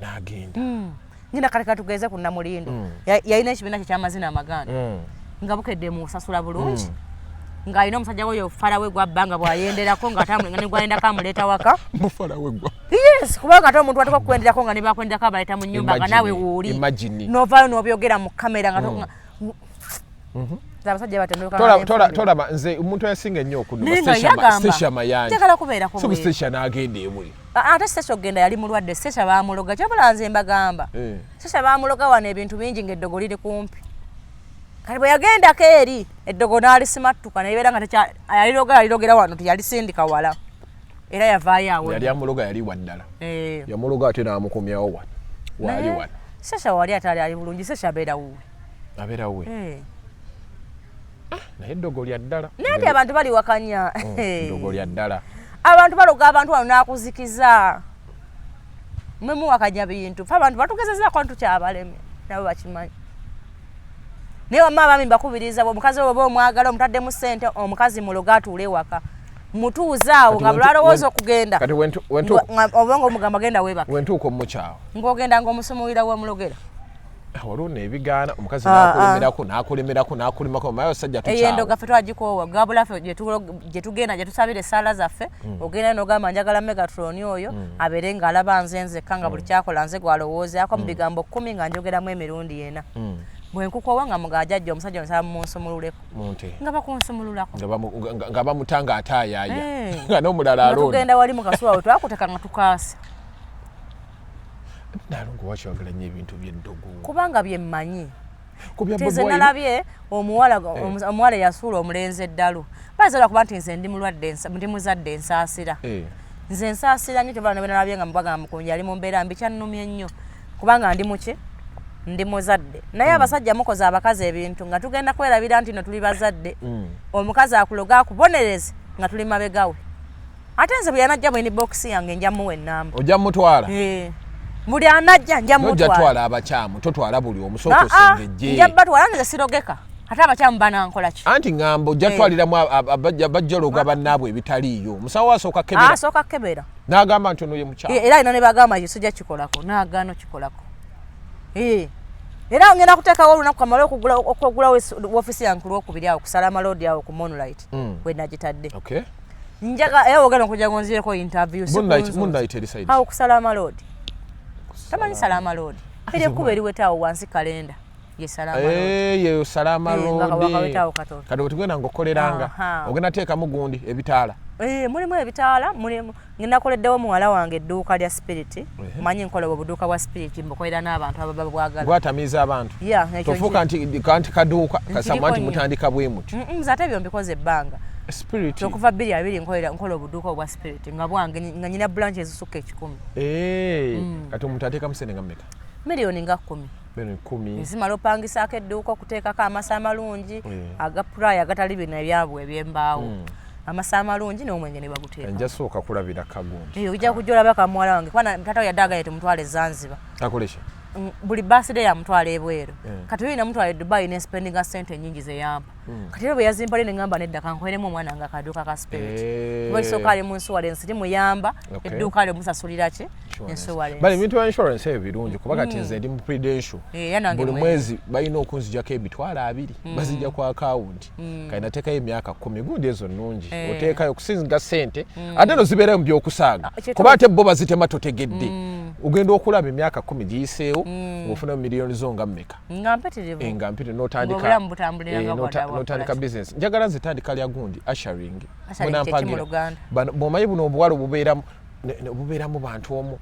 N'agenda. Ngenda kale katugeze ku Namulindo. Yalina ekibiina kye kyamazina amaganda, nga bukedde musasula bulungi, ng'alina omusajja we ofala we gwabba nga bwayenderako, nga ne gwayendako amuleeta waka. Mufala we gwa? Yes, kubanga ate omuntu atuka kukwenderako nga ne bakwenderako abaleeta mu nyumba, nga naawe wooli novaayo n'obyogera mu kamera nga abasajja batendeka. Tolaba nze omuntu ayasinga ennyo Naye nga yagamba, okuNsesha Mayanja. Njagala kubeerako so bweru. Sesha n'agenda ebweru. Ate Sesha okugenda yali mulwadde. Sesha bamuloga, kyabula nze mbagamba, Sesha bamuloga wano ebintu bingi ng'eddogo liri kumpi. Kati bwe yagendako eri eddogo n'alisimattuka, nebeera nga yaliroga, yalirogera wano, teyalisindika wala, era yavaayo awo. Yali amuloga yali waddala. Eh. Yamuloga ate n'amukomyawo wano waali Naye wano. Sesha wali ate ali ali bulungi. Sesha abeera wuwe. Abeera wuwe. Eh. Naye eddogo lya ddala. Naye ate abantu baliwakanya. Eddogo lya ddala. Abantu baloga abantu wano n'akuzikiza, mwe muwakanya bintu. Fe abantu batugezezaako ntukyabaleme, nabo bakimanyi. Naye wamma abaami mbakubiriza, bwe omukazi oba omwagala omutaddemu ssente, omukazi muloga atuule ewaka, mutuuze awo Kati nga bulwalowooza okugenda Kati oba nga omugamba genda weebake. Wentuuka omukyawo. Ng'ogenda ng'omusumulira wemulogera. Waliwo neebigaana omukazi Ah, n'akulemerako, n'akulemerako, n'akulemako, maye osajja Eyo tukyawo. Endoga ffe twagikoowa, gabula ffe gye tugenda gye tusabira essaala zaffe. Ogenda n'ogamba njagala Megatron oyo abeere ng'alaba nze nzekka, nga buli kyakola nze gwalowoozaako, mu bigambo 10 nga njogeramu emirundi ena. Bwe nkukoowa nga mugajajja omusajja nsaba munsumululeko. Munte. Nga bakunsumululako. Nga bamuta nga ate ayaaya. Eh. Nga n'omulala Nga alonda. tugenda wali mu kasuwa we twakuteka nga tukaasa. Nalongo, waki oyagala nnyo ebintu by'eddogo? Kubanga bye mmanyi. Ku bya Nze Bobi Wine- nalabye omuwala, omuwala eyasuula omulenzi eddalu. Bayinza lwakuba nti nze ndi mulwadde, ndi muzadde, nsaasira. Nze nsaasira nnyo. Kyova ne nalabye nga mubagamba mukunja ali mu mbeera mbi, kyannumye nnyo kubanga ndi muki, ndi muzadde. Naye abasajja mukoze abakazi ebintu nga tugenda kwerabira nti no tuli bazadde. Omukazi akuloga akubonereze nga tuli mabegawe. Ate nze bwe yanajja mu inbox yange nja muwa ennamba. Ojja mutwala? Eh. Buli anajja nja Nojja mutwala. twala abakyamu, totwala buli omu, sooka Ah, ah, osengejje. Nja batwala, nze sirogeka. Ate abakyamu banankola ki? Anti ŋŋamba ojja twaliramu bajjaloga bannaabwe ebitaliiyo. Omusawo asooka kebera. Asooka kebera. N'agamba nti ono ye mukyamu. Eh, era alina ne bagamba nti sijja kikolako, n'agaana kikolako. Eh. Era ngenda kuteekawo olunaku kamale okugula woofiisi yange ku Lwokubiri awo kusala amaloodi awo ku Moonlight we nagitadde. Njaga era ogenda okujja ngonzireko interview, si kunzuuza. Moonlight eri side? Awo kusala amaloodi, tamanyi sala amaloodi, eri ekkubo eriweta awo wansi, kalenda ye sala amaloodi. Eh, ye salama Eh, nga road. wakawetawo katono. Kati wetugenda ngaokoleranga ogenda teekamu gundi ebitaala? Eh, mulimu ebitaala, mulimu nakoleddewo muwala wange edduuka lya spirit. Manyi nkola obuduuka bwa spirit, mbukolera n'abantu ababa bwagala. Gwatamiiza abantu? Yeah, ekyo Tofuuka nti kanti kaduuka kasamwa nti nnyo. Mutandika bwe muti. Nze ate ebyo mbikoze ebbanga. Spirit. Okuva 2020 nkola obuduuka obwa spirit nga bwange, nga nyina branch ezisukka 100. Eh, kati omuntu ateekamu sente nga mmeka? Miliyoni nga 10. Milioni 10. Ezimala opangisaako edduuka, okuteekako amasa amalungi Eh. aga ply, agatali bino ebyabwe ebyembaawo. Amasa amalungi n'omwenge ne baguteeka. Nja sooka kulabira kagundi. Eyo ojja kujja olaba kamuwala wange kuba taata we yadde agaye tumutwale e Zanzibar. Akolesha. Buli birthday yamutwala ebweru. Kati oyo namutwala e Dubai ne spendinga sente nyingi ze yampa. Kati era bwe yazimpa ne ngamba nedda kankoleremu omwana nga akaduuka ka spirit. Kuba ekisooka ali mu insurance limuyamba, edduuka lyo musasulira ki? Insurance. Bali ebintu bya insurance ebyo birungi kuba kati nze ndi mu prudential. Era nange buli mwezi. Mwezi balina okunzijako 200,000 bazijja ku akawunti. Kati nateekayo emyaka 10 gundi ezo nnungi. Oteekayo okusinga sente ate no zibeerayo mu byokusaaga. Kuba ate bo bazitema totegedde. Ogenda okulaba emyaka 10 giyiseewo ng'ofunamu miliyoni zo nga mmeka. Nga mpitirivu. Eh, nga mpitirivu n'otandika Ng'obulamu butambulira nga bw'adda n'otandika bwakola. Business. Njagala nze tandika lya gundi ushering. Ushering kye ki mu Luganda? Bano bw'omanyi buno obuwala obubeeramu bubeeramu bantu omu.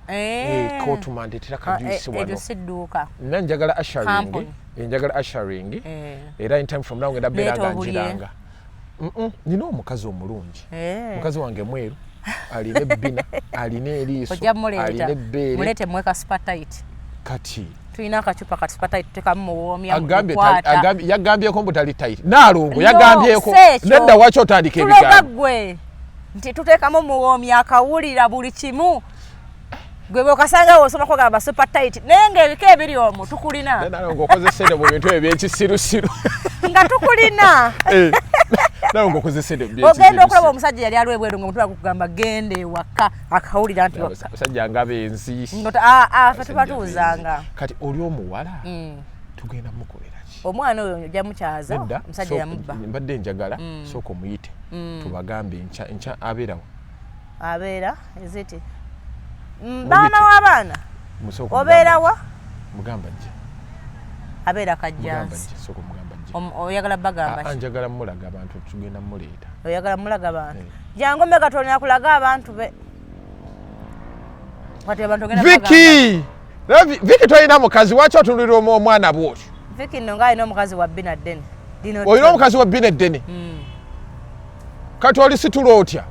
Kootuma ndeetera Ah, kajuisi eryo wano. si dduuka. Nna njagala ushering. Company. Njagala ushering. Era in time from now ngenda beera Leeta nga obulye. njiranga. Nina omukazi omulungi. Mukazi wange mweru, alina ebbina, alina eriiso, Ojja muleeta. Alina ebbeere. Muleete muwe ka super tight. Kati Tulina akacupa ka super tight tutekamu muwoomya. Agambye Mukwata. Yagambyeko mbu tali tight. Naalongo No, yagambyeko. si ekyo. Nedda, waki otandika Tuloga ebigambo? ggwe nti tuteekamu muwoomi akawulira buli kimu. Gwe bwokasanga osoma kugamba super tight naye ng'ebika ebiri omwo tukulina. Naalongo okoze sente mu bintu ebyo ebyekisirusiru. Nga tukulina. Naalongo okoze sente mu Ogenda okulaba byekisirusiru. omusajja yali ali ebweru nga omutwe gukugamba genda ewaka akawulira nti waka. Abasajja nga benzi. Ah, ah, ffe Abasajja tubatuuzanga. benzi. Kati oli omuwala tugenda mukolera ki? Omwana oyo ojja mukyaza. Nedda, Omusajja yamubba. Mbadde njagala sooka omuyite tubagambe enkya, enkya abeerawo. Abeera eziti Muyite. Baana w'abaana. Musooka Obeerawa? Mugamba jje. Abeera Mugamba Kajjansi. jje, sooka omugamba jje. Oyagala bagamba Ah, ah, ki? Njagala mulaga abantu tugenda muleeta. Oyagala mulaga abantu? Eh. Jangu mega tolina kulaga abantu be kati abantu ogenda bagamba. Viki! Viki tolina mukazi, waki otunulira omwana bwotyo? Viki nno ng'alina omukazi wa bbina ddene. Lino Olina omukazi wa bbina eddene. Kati oli situla otya?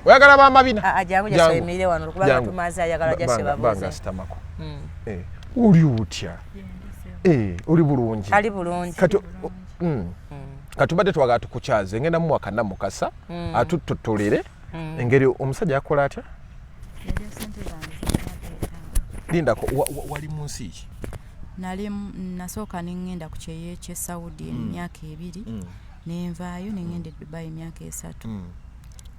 Oyagala bamabina? Ah, ah, jangu Jangu. jasoyimirire wano kubanga Jangu. tumaze ayagala jase Banga babuuze. asitamako. Eh, oli otya? Eh, oli bulungi? Ali bulungi. Kati kati tubadde twagala tukukyaze ngenda muwa kannamukasa atuttotolere engeri omusajja yakola atya. Yalya sente zange zonna. Lindako, wali mu nsi ki? Nali nasooka ne ŋŋenda ku kyeyo eky'e Saudi emyaka 2, nenvaayo ne ŋŋenda e Dubai emyaka 3.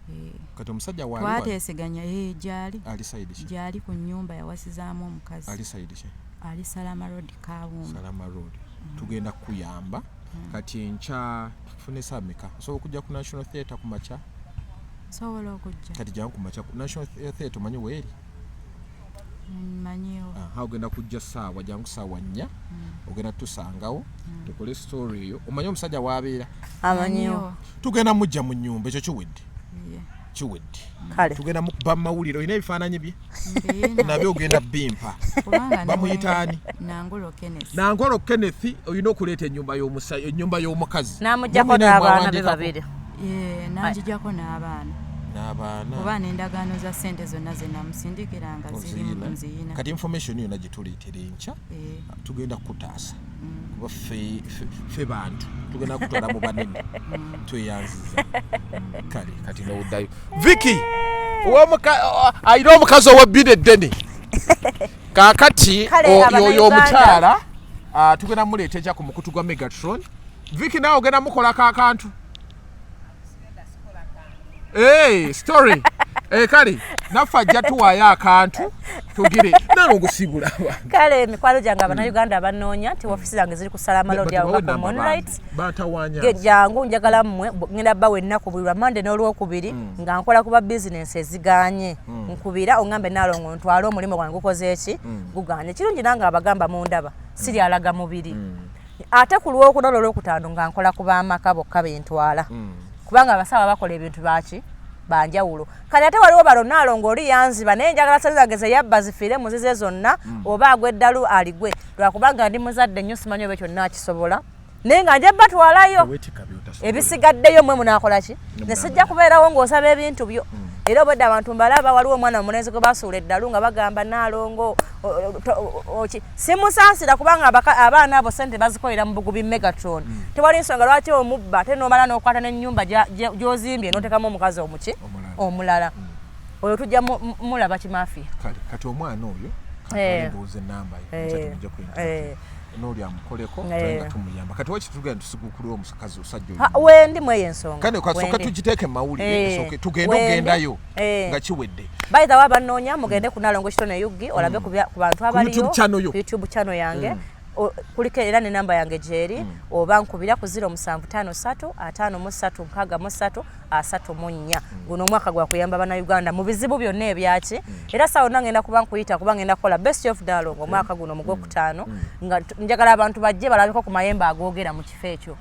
Eh, Kati omusajja twateeseganya gyali. Ali side ki? Gyali ku nnyumba yawasizaamu omukazi. Side ki? Ali Salama Road, Kawuuma. Salama Road. Tugenda kukuyamba. Kati enkya tufune saa meka? Osobola okujja ku National Theatre ku makya? Nsobola okujja. Kati jangu ku makya ku National Theatre. Omanyi weeri? Mmanyiwo. Aha, ogenda kujja saawa, jangu saawa 4, ogenda tusangawo tukole story eyo. Omanyi omusajja waabeera? Amanyiwo. Tugenda mujja mu nnyumba, ekyo kiwedde. Yeah. Kiwedde. Kale. Tugenda mukuba mawulire. Olina ebifaananyi bye? Mbiina. Nabyo ogenda bimpa. Kubanga Bamuyita ani? Nangolo Kenneth. Nangolo Kenneth, olina okuleeta ennyumba ennyumba y'omukazi. N'amuggyako Mumina n'abaana be mwawandiikako? babiri. Ye, nanjijako n'abaana. N'abaana. Kuba n'endagaano za ssente zonna ze namusindikiranga zirimu. Oziyina? Nziyina. Kati information yonna gyetuleetera enkya. Eh, Tugenda kukutaasa kuba ffe bantu tugenda kutwala mu banene. Tweyanziza. Kale kati nowuddayo Viki alina omukazi owebbina eddene kaakati. Kale, Yoyo Abannayuganda- omukyala, ah, tugenda muleeta ekya ku mukutu gwa Megatron. Viki, naawe ogenda mukolako akantu. Hey, story. Eh, kale naffe ajja tuwaayo akantu tugire nalongo sibula abantu. Kale mikwano gyange abannayuganda abanoonya nti ofiisi zange ziri ku Salama Road awo nga ku Moonlight. Batawanya. Jangu, njagala mmwe ngenda bawa ennaku buli lwa Mande n'Olwokubiri nga nkola kuba bizinensi eziganye. Nkubira ongambe, "Naalongo, ntwale omulimu gwange gukoze eki guganye." Kirungi nange abagamba mundaba siri alaga mubiri. Ate ku Lwokuna n'Olwokutaano nga nkola ku b'amaka bokka bentwala kubanga abasawo bakola ebintu baki banjawulo. Kale ate waliwo bano, naalongo oli yanziba naye njagala sente zange zeyabba zifiire muzize zonna oba agwa eddalu aligwe, lwakubanga ndi muzadde nnyo simanyi oba ekyo naakisobola naye nga nja batwalayo. Weetika by'otasobola. Ebisigaddeyo mwe munaakola ki? Ne sijja kubeerawo ng'osaba ebintu byo. Era obwedda abantu mbalaba, waliwo omwana omulenzi gwe basuula eddalu nga bagamba Naalongo simusaasira, kubanga abaana abo sente bazikolera mu bugubi. Megatron, tewali nsonga lwaki omubba, ate nomala n'okwata n'ennyumba gy'ozimbye n'otekamu omukazi omuki omulala. Oyo tujja mulaba kimafiya. Kati omwana oyo ndowooza enamba ye n'oli amukoleko nga tumuyamba. Kati waki tugenda tusigukulira omukazi osajja? Wendi mweyo ensonga. Kale kasooka tugiteeke mu mawulire, esooke tugende ogendayo nga kiwedde. By the way, abanoonya, mugende ku Nalongo Kitone UG, olabe ku bantu abaliyo ku YouTube channel yange. Kuliko era nenamba yange gyeri, oba nkubira ku 0753 53 63 34. Guno omwaka gwa kuyamba Bannayuganda mu bizibu byonna ebyaki. Era saawa yonna ngenda kuba nkuyita, kuba ngenda kukola Best of Dialogue omwaka guno mu Gwokutaano, nga njagala abantu bajje balabeko ku mayembe agoogera mu kifo ekyo.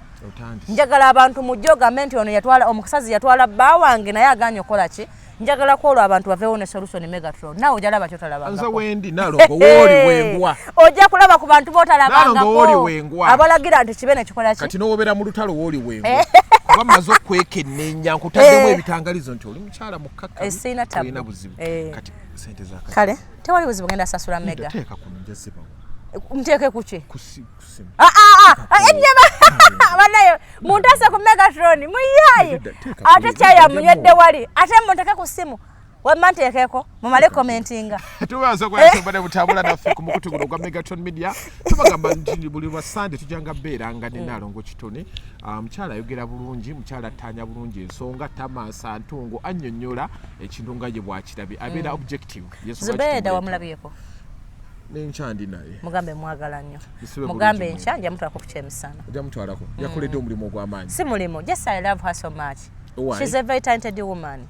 Njagala abantu mujje ogambe nti ono yatwala omukazi, yatwala bba wange, naye aganye okukola ki. Njagala kwolwo abantu baveewo ne solution. Megatron, naawe ojalaba kyotalabangako. Wendi Nalongo wooli wengwa. Ojja kulaba ku bantu botalabangako abalagira nti kibe nekikola ki. Kati nowobera mu lutalo wooli wengwa, kuba maze okwekenneenya, nkutaddemu ebitangalizo nti oli mukyala mukkakkamu, tolina buzibu. Kati sente za Kale tewali buzibu, ngenda sasula mega. Teeka kuno, nja zibawa. Nteeke kuki? Kusimu. Ennyama banayo muntase ku Megatron muyaye, ate kyayi amunywedde wali, ate munteke ku simu. Wamma nteekeko mumale commentinga. Tubaza kwasomba ne butambula naffe ku mukutu guno ogwa Megatron Media. Tubagamba nti buli lwa Sande tujanga beeranga ne Naalongo Kitone. Mukyala ayogera bulungi, mukyala attaanya bulungi ensonga, tamansa ntungo, annyonnyola ekintu nga ye bwakirabye, abeera objective. Zubeeda wamulabyeko? Nenkya ndi naye. Mugambe mwagala nnyo. Mugambe enkya nja mutwalako ku kyemisana. Ojja mutwalako. Yakoledde omulimu ogw'amaanyi. Si mulimu, just I love her so much. Why? She's a very talented woman.